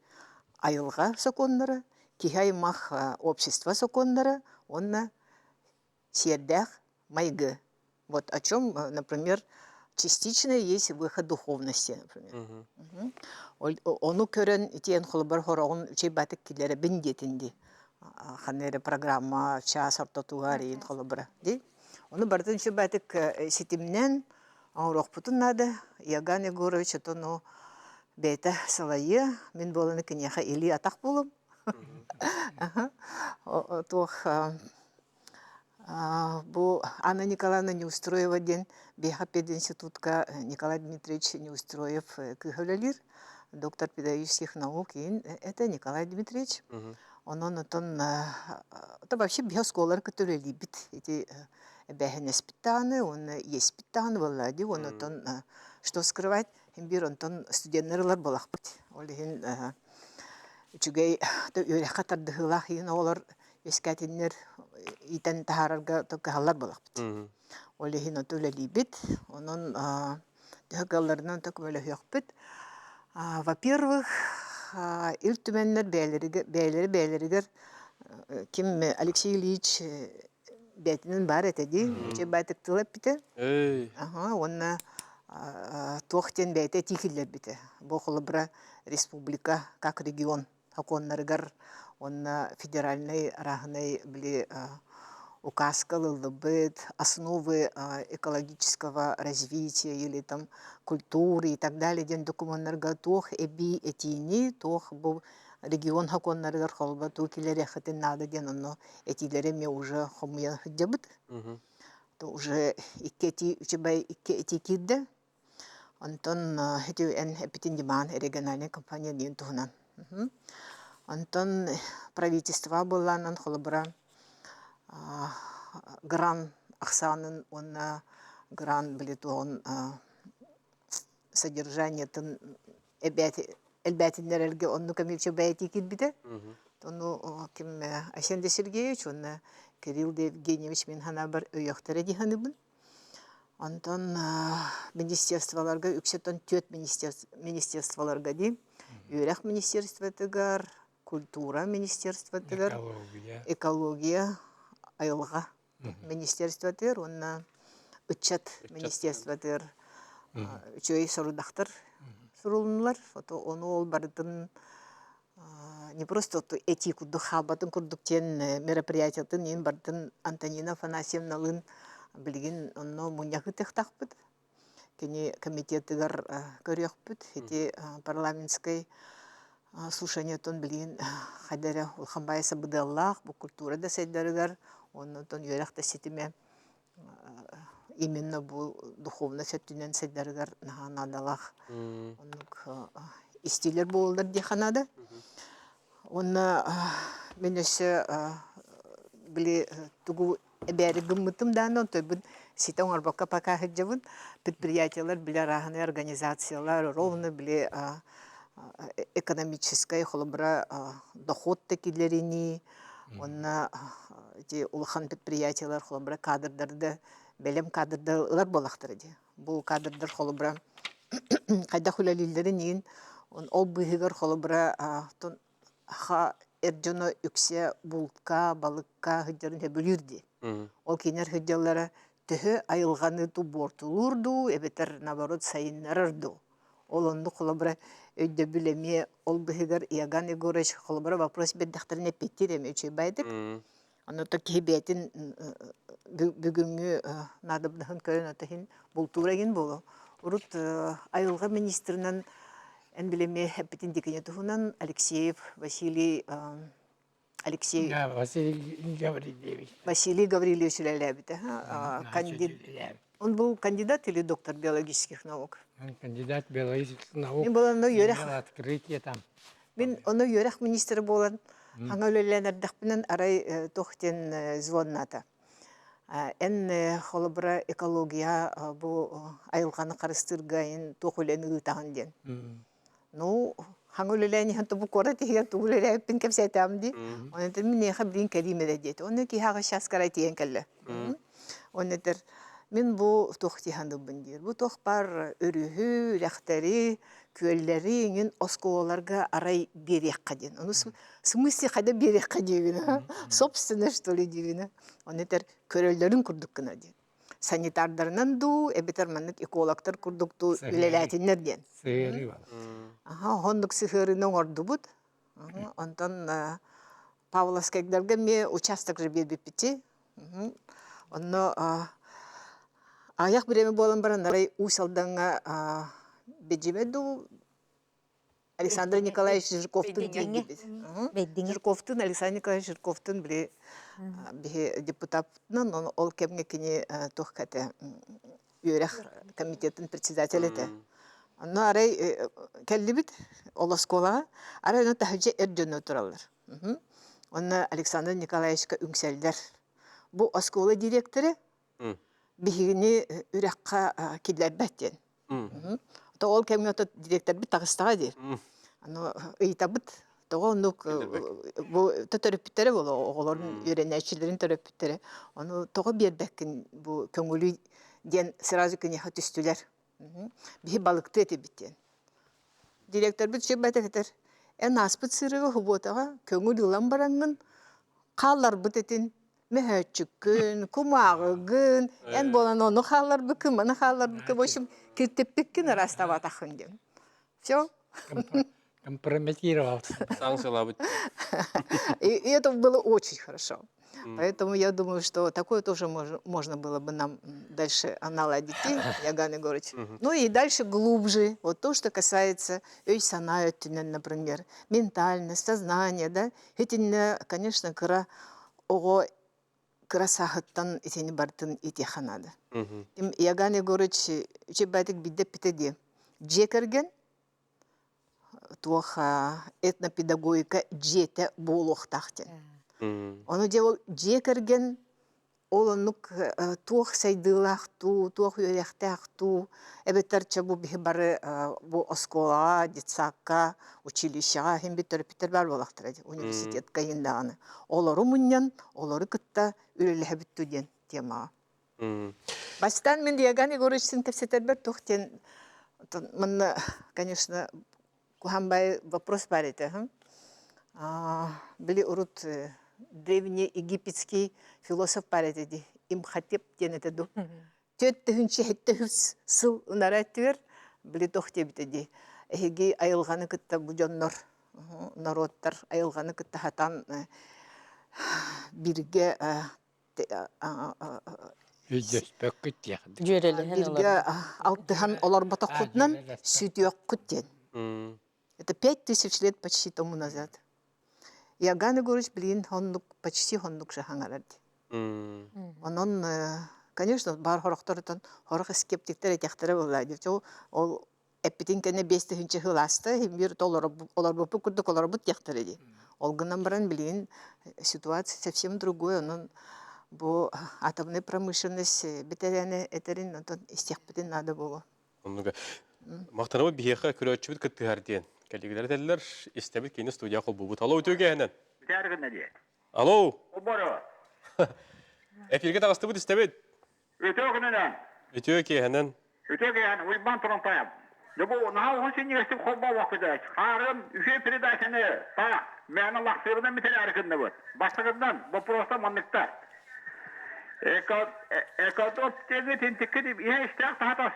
Айылҕа сокуоннара, киһи аймах общество сокуоннара уонна сиэрдээх майгы. Вот о чем, например, частично есть выход духовности, например. Ону көрөн итиэн холобур хороҕун үчэй батык киллэрэбин диэтин ди. Ханна эрэ программа час ортотугар иин холобура ди. Ону барытын үчэй батык ситимнэн оҥоруохпутун наада. Иоганн Егорович отону бэйэтэ салайыа, мин буоланы киниэхэ илии атах буолум. Туох Бу Анна Николаевна Неустроева диэн биһиэхэ пединститутка Николай Дмитриевич Неустроев кыыһа үлэлиир, доктор педагогических наук иин это Николай Дмитриевич. Онон отон это вообще биһи оскуолалары кытта үлэлиибит. Ити эбээһинэспит даҕаны уонна иэспит даҕаны буолла дии. Уонна отон что скрывать, биир онтон студеннар ылар буолахпыт. Ол иһин үчүгэй үөрэххэ тардыһыылаах иһин оҕолор үөскээтиннэр иитэн таһаарарга кыһаллар буолахпыт. Ол иһин оту үлэлиибит. Онон төһө кыалларынан то көмөлөһүөхпүт. Во-первых, Ил Түмэннэр бэйэлэри бэйэлэригэр ким Алексей Ильич бэйэтинэн баар этэ дии, үчүгэй баайтык тыл эппитэ. Аха, уонна туох диэн бэйэтэ этии киллэрбитэ. Бу холобура республика как регион сокуоннарыгар уонна федеральнай арааһынай били указка ылыллыбыт основы экологического развития или там культуры и так далее диэн докумуоннарга туох эбии этиини туох бу регион сокуоннарыгар холбо туу киллэриэххитин наада диэн онно этиилэри эмиэ уже хомуйан сылдьабыт. То уже икки этии үчүгэй икки этии киирдэ. Онтон ити эн эппитин Диман региональнай компания диэн туһунан. Онтон правительство буоллаанан холобура гран ахсаанын уонна гран били туоҕун содержаниетын элбээтиннэрэргэ оннук эмиэ бэйэтии киирбитэ. Ону ким Айсен Сергеевич уонна Кирилл Евгеньевич мин санаабар өйөхтөрө дии саныыбын. Онтон министерстволарга үксэтон түөрт министерстволарга дии үөрэх министерствотыгар, культура министерствотыгар, экология, айылҕа министерствотыгар уонна ыччат министерствотыгар үчүгэй сорудахтар сурулуннулар. Ону ол барытын не просто этии курдук хаалбатын курдук диэн мероприятиятын иин бардын Антонина Афанасьевналыын билигин онно мунньах ыытыахтаахпыт. Кини комитетыгар көрүөхпүт. Ити парламентскай слушаниетын билигин хайда эрэ улахан баайа сабыдыаллаах бу культура да сайдарыгар оннотон үөрэх да ситимэ именно бу духовность өттүнэн сайдарыгар наһаа наадалаах оннук истиилэр буолаллар диэххэ наада. Уонна мин өссө били тугу эбээри гыммытым даҕаны онтойбун ситэ оҥорбокко пока сылдьабын. Предприятиелар били арааһынай организациялар ровно били экономическай холобура доход да киллэринии Уонна ити улахан предприятиелар холобура кадрдарды бэлэм кадрдар ылар буоллахтара дии. Бу кадрдар холобура хайдах үлэлииллэрин иин ол быыһыгар холобура ха эр дьоно үксэ булка, балыкка сылдьарын сөбүлүүр дии. Ол кинилэр сылдьаллара төһө айылҕаны буортулуур дуу, эбэтэр наоборот сайыннарар дуу. Ол оннук холобура өйдөбүл эмиэ ол быһыгар Иоганн Егорович холобура вопрос биэрдэхтэринэ эппиэттиир эмиэ үчүгэйдик. Ону то киһи бэйэтин бүгүҥҥү наадабынаһын көрөн ото иһин бултуура игин буолуо. Урут айылҕа министринэн эн билэмиэ эппитин дикини туһунан Алексеев Василий Алексей Василий Гаврильевич. Василий Гаврильевич үлэлээбитэ. Он был кандидат или доктор биологических наук? Кандидат биологических наук. Мин буолан үөрэх открытие там. Мин ону үөрэх министрі буолан хаҥа үлэлээн эрдэхпинэн арай туох диэн звонната. Эн холобура экология бу айылҕаны харыстыырга эн туох үлэни ыытаҕын диэн. Ну, хаҥа үлэлээн иһэн тобу куорат иһигэр тугу үлэлээбиппин кэпсээтэҕим дии. Онон мин миэхэ билин кэлиим эрэ диэтэ. Онно киһи аҕыс чааскара тиийэн кэллэ. Онно этэр, мин бу туох дии саныыбын диир. Бу туох баар өрүһү, үрэхтэри, күөллэри иҥин оскуолаларга арай биэриэххэ диэн. Ону смысле хайда биэриэххэ диибин, собственно что ли диибин. Ону этэр, көрөллөрүн курдук гына диэн. Санитардарынан дуу, эбэтэр маннык экологтар курдук дуу үлэлээтиннэр диэн. Сыһыарыы бар. Аха, оннук сыһыарыыны оҥордубут. Онтон Павловскайдарга эмиэ участок же биэрбиппити. Онно аҕыйах бириэмэ буолан баран арай Уус Алдаҥҥа Бэдьимэ дуу Александр Николаевич Жирковтун тиийдибит. Жирковтун Александр Николаевич Жирковтун били биһи депутатынан ол кэмҥэ кини туох этэ үөрэх комитетын председатель этэ. Онно арай кэллибит ол оскуолаҕа арай ону таһырдьа эр дьонно тураллар. Онно Александр Николаевичка үҥсэллэр. Бу оскуола директоры биһигини үрэххэ киллэрбэт диэн. То ол кэмҥэ директорбит таҕыстаҕа дии. Аны ыйытабыт тоҕо оннук бу төрөппүттэрэ буолуо оҕолорун үөрэнээччилэрин төрөппүттэрэ ону тоҕо биэрбэккин бу көҥүлүй диэн сразу киниэхэ түстүлэр. Биһи балыктыы этибит диэн. Директорбит сүбэтэ этэр, эн ааспыт сырыыга субуотаҕа көҥүл ылан бараҥҥын хаалларбыт этин мөһөөччүккүн, кумааҕыгын, эн буолан ону хаалларбыккын, маны хаалларбыккын, в общем, киртиппиккин ыраастаабатаххын диэн. Все. Компрометировался. Санкциялаабыт. И это было очень хорошо. Поэтому я думаю, что такое тоже можно было бы нам дальше наладить, Яган Егорович. Ну и дальше глубже, вот то, что касается өй-санаа өттүнэн, например, ментальность, сознание, да, итиннэ, конечно, кыра оҕо кыра сааһыттан итини бартын итиэхэ наада. Яган Егорович үчүгэйдик билдэ эппитэ дии. Дьиэ кэргэн туох этнопедагогика дьиэтэ буолуохтаах диэн. Ону дьэ ол дьиэ кэргэн ол оннук туох сайдыылаах туу, туох үөрэхтээх туу, эбэтэр чэ бу биһи бары бу оскуолаҕа, детсадка, училищеҕа иһин бит төрөппүттэр баар буолахтара дии, университетка иһин даҕаны. Олору мунньан, олору кытта үлэлэһэбит туу диэн темаҕа. Бастаан мин Иоганн Егоровичтыын кэпсэтэрбэр туох диэн манна, конечно, куһаан вопрос баар этэ. Били урут древний египетский философ баар этэ дии, Имхотеп диэн этэ дуу. Түөрт тыһыынча сэттэ үс сыл ынара өттүгэр били туох диэбитэ дии. Эһиги айылҕаны кытта бу дьоннор, норуоттар айылҕаны кытта сатаан бииргэ Өйдөспөккүт диэх. Дьүөрэлэһэн Бииргэ алтыһан олорботоххутунан сүтүөххүт диэн. Это 5000 лет почти тому назад. Иоганн Егорович билигин оннук почти оннук же хаҥарар дии. Онон, конечно, баар хорохторутан хорох скептиктэр этиэхтэрэ буолла дии. Ол эппитин кэннэ 5000 сыл ааста, биир олорбуппут курдук олорбут диэхтэрэ дии. Ол гынан баран билигин ситуация совсем другой, онон бу атомнай промышленность бэтэрээнэ этэрин онтон истиэхпитин наада буолуо. Оннуга. Махтанабыт биһиэхэ көрөөччүбүт кыттыһар диэн. Кэллигилэр этэллэр, истэбит кини студия холбуубут. Алло, үтүө киэһэнэн. Бүтээр диye. Алло. Оборо. Эфиргэ таҕыстыбыт истэбит. Үтүө күнүнэн. Үтүө киэһэнэн. Үтүө киэһэн Уйбаан Турантаев. Дьэ бу наһаа уһун синньигэстик холбообоккутач. Хаарым үчүгэй передачаны таах мээнэ лахсыырынан бүтэрээри гынныбыт. Бастакытынан боппуруостар манныктар. Экотоп диэги тинтиккит иһэ истээх таһа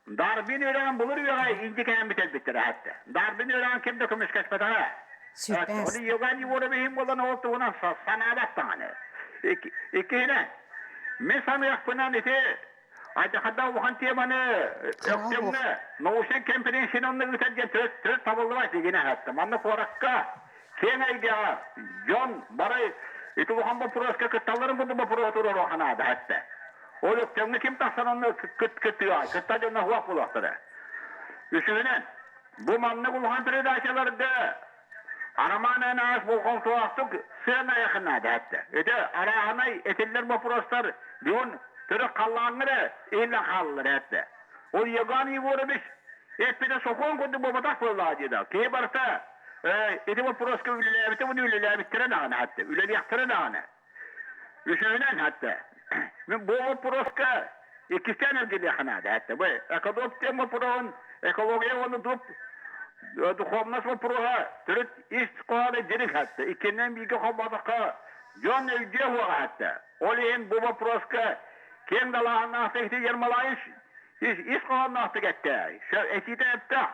Дарвин үөрэҕин былыр үөҕэ индикээн бүтэрбиттэрэ хатта. Дарвин үөрэҕин ким да көмүскэспэтэҕэ. Оны Иоганн Егоровиһин буолан ол туһунан санаабат даҕаны. Иккиһинэн, мин саныахпынан ити Айдахарда улахан теманы Өктөмҥө научнай конференцияны онно ыытар диэн төрүт табыллыбат дигинэ хатта. Манна куоракка киэҥ эйгэҕэ дьон бары ити улахан боппуруоска кытталларын курдук боппуруоһу туруоруохха наада хатта. Ол Өктөмҥө ким тахсан онно кыттыаҕай? Кытта дьонно суох буолуохтара. Үсүһүнэн, бу маннык улахан передачаларга Арамаан эн аас болҕомтолоохтук сыана айахын наада этэ. Ити арааһынай этиллэр боппуруостар бүгүн төрүт халлааҥҥа эрэ иһиллэн хааллылар этэ. Ол Егор Егорович эппитэ сокуон курдук буолбатах буоллаҕа дии да. Киһи барыта ити боппуруоска үлэлээбитэ уонна үлэлээбиттэрэ даҕаны хатта, үлэлиэхтэрэ даҕаны. Үсүһүнэн хатта. Мин бу вопроска иккистээн эргилиэххэ наада этэ. Бу экодоп тема вопроһун, экология уонна дуп духовность вопроһа төрүт ис хоһооно дириҥ хатта. Иккинэн бииргэ холбоотоххо дьон өйдүө суоҕа хатта. Ол иһин бу вопроска киэҥ далааһыннаахтык ити Ермолаевич ис, ис хоһоонноохтук эттэ. Этиитэ эптэх.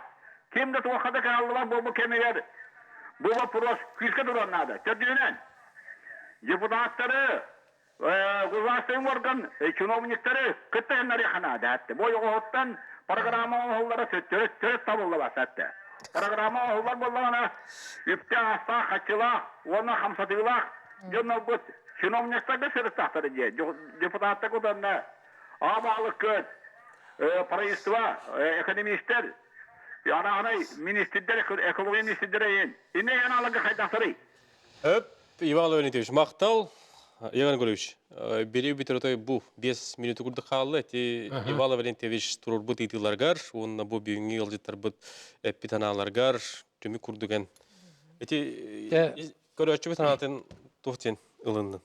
Ким да туохха да кыһаллыбат буолбут кэмигэр бу вопрос күүскэ туруон наада. Төрдүһүнэн, депутаттары, государственный орган чиновниктары кыттыһыннарыахха наада этте. Бу ойоҕоһуттан программа оҥоһуллара төрүт төрүт табыллыбат этте. Программа оҥоһуллар буоллаҕына, үптээх-астаах, хаччылаах уонна хамсатыылаах дьоннорбут чиновниктарга сырыттахтара дии. Депутаттар уонна аҕа правительство, экономистер, анаҕынай министрдэр, экология министрдэрэ иһин. Инне аналарга хайдахтарый? Өп, Иван Леонидович, махтал. Иван Егорович, бери бүтөр бу 5 минут курдук хаалла. Эти Иван Лаврентьевич турурбут ыйтыыларгар, уонна бу бүгүҥҥү ыалдьыттарбыт эппит анааларгар түмүк курдук Эти көрөөччүбүт санаатын туох диэн ылыннын?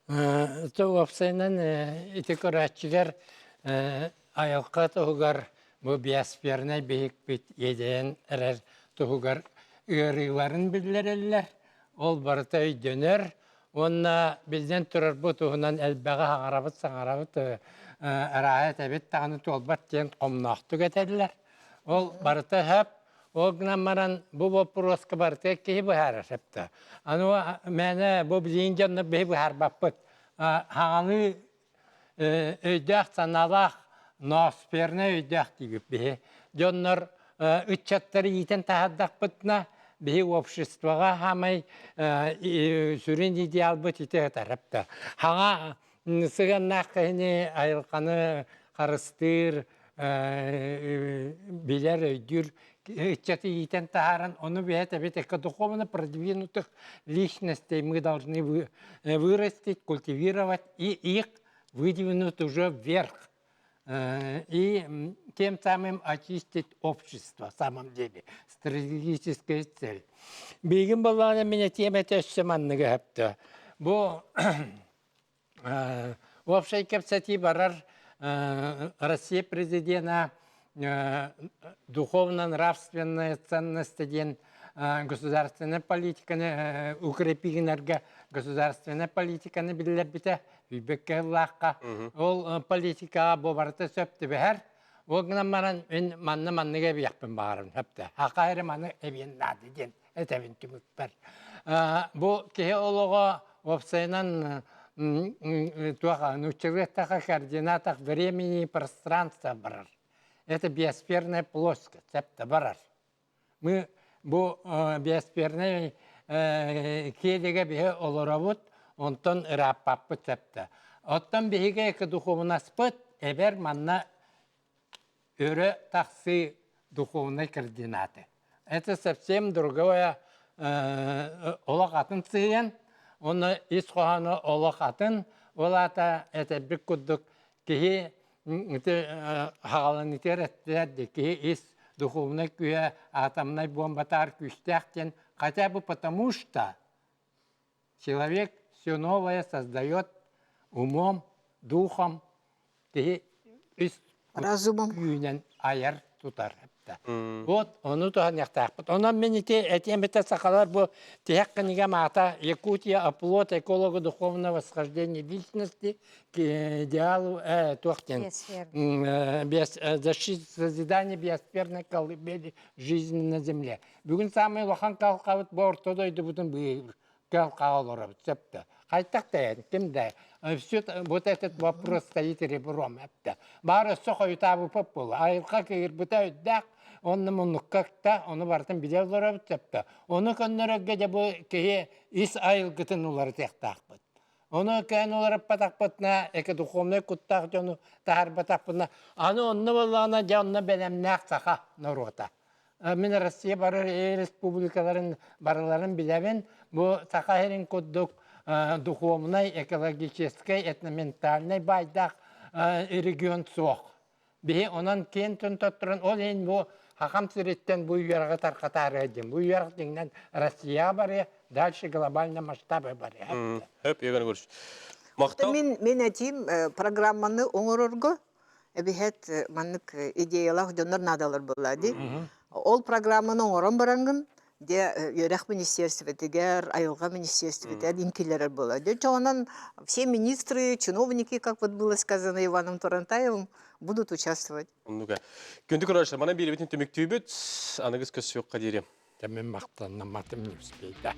Уопсайынан ити көрөөччүлэр айылҕа туһугар бу биосфернай биһикпит иэдэйэн эрэр туһугар ыарыыларын биллэрэллэр. Ол барыта өйдөнөр уонна биллэн турар бу туһунан элбэҕи саҥарабыт саҥарабыт арааһа этэбит даҕаны туолбат диэн хомноохтук этэллэр. Ол барыта сөп. Ол гынан баран бу боппуруоска барыта киһи быһаарар сөптөөх. Аны мээнэ бу билигин дьоннор биһи быһаарбаппыт. Хаҥалыы өйдөөх-санаалаах ноосфернай өйдөөх диибит биһи. Дьоннор ыччаттары иитэн таһаардахпытына биһи обществоҕа хаамай сүрүн идеалбыт ити сытар да. Хаҥа сыһыаннаах киһини айылҕаны харыстыыр, билэр, өйдүүр ыччаты иитэн таһааран, ону бэйэт эбит духовно продвинутых личностей мы должны вырастить, культивировать и их выдвинуть уже вверх. И тем самым очистить общество в самом деле. Стратегическая цель. Билигин баллаана мин этиэм этэ өссө манныгы сөптө. Бу Уопсай кэпсэтии барар Россия президена духовно-нравственные ценности диэн государственная политиканы укрепигинерге государственная политиканы биллэрбитэ үйбэккэ ыллаахха ол политикаҕа бу барыта сөп түбэһэр ол гынан баран мин манна маннык эбиэхпин баҕарабын сөптө хаха эрэ маны эбиэн наада диэн этэбин түмүкпэр. Бу киһи олоҕо уопсайынан туох нууччалыы эттэххэ координатах времени и пространства барар. Это биосферная плоскость, сөптө барар. Мы бу биосфернай киэлигэ биһи олоробут, онтон ырааппаппыт сөптө. Оттон биһиги духуобунаспыт эбэр манна өрө тахсыы духовной координаты. Это совсем другое олох атын сыһыан, уонна ис хоһооно олох атын, ол аата этэрбит курдук киһи ити хаҕаланытыар эттилэр дии, киһи ис духовнай күүһэ атомнай буомбатаар күүстээх диэн, хотя бы потому что Человек все новое создает умом, духом, киһи үс Разумом. күүнэн айар тутар. Вот ону туһаныахтаахпыт. Онон мин ити этиэм этэ сахалар бу тиһэх кинигэм аата Якутия оплот эколого духовного восхождения личности к идеалу туох диэн защита созидания биосферной колыбели жизни на земле. Бүгүн саамай улахан кыһалҕабыт бу орто дойдубутун быыһыыр кыһалҕаҕа олоробут сөптө. Хайтах да ким да все вот этот вопрос стоит ребром эптэ. Баар өссө хойутаабыппыт буолла. Айылҕа кыырбыта өйдөөх, онно муннукка ыкта, ону барытын билэ олоробут сөптө. Ону көннөрөргө дьэ бу киһи ис айылгытын уларытыахтаахпыт. Ону кээн уларыппатахпытына, экодуховнай куттаах дьону таһаарбатахпытына, аны онно буоллаҕына дьэ онно бэлэмнээх саха норуота. Мин Россия бары республикаларын барыларын билэбин. Бу Саха сирин курдук духовнай, экологическай, этноментальнай баайдаах регион суох. Биһи онон киэн тутан ол иһин бу Хахам сириттэн бу үөрэҕи тарҕатаары диэн. Бу үөрэх дьиҥинэн Россияҕа барыа, дальше глобальный масштабы барыа. Хөп, Егор Егорович. Махтал. Мин мин этиим программаны оҥорорго эбиһэт маннык идеялаах дьоннор наадалар буолла дии. Ол программаны оҥорон бараҥҥын де үөрэх министерствотигэр, айылҕа министерствотигэр иҥкилэрэр буолла. Дьэ онон все министры, чиновники, как вот было сказано Иваном Турантаевым, будут участвовать. Оннуга. Күндү көрөөччүлэр, манан биэрэбитин түмүктүүбүт. Аныгыс көрсүөххэ диэри. Мин махтаннаматым не успейда.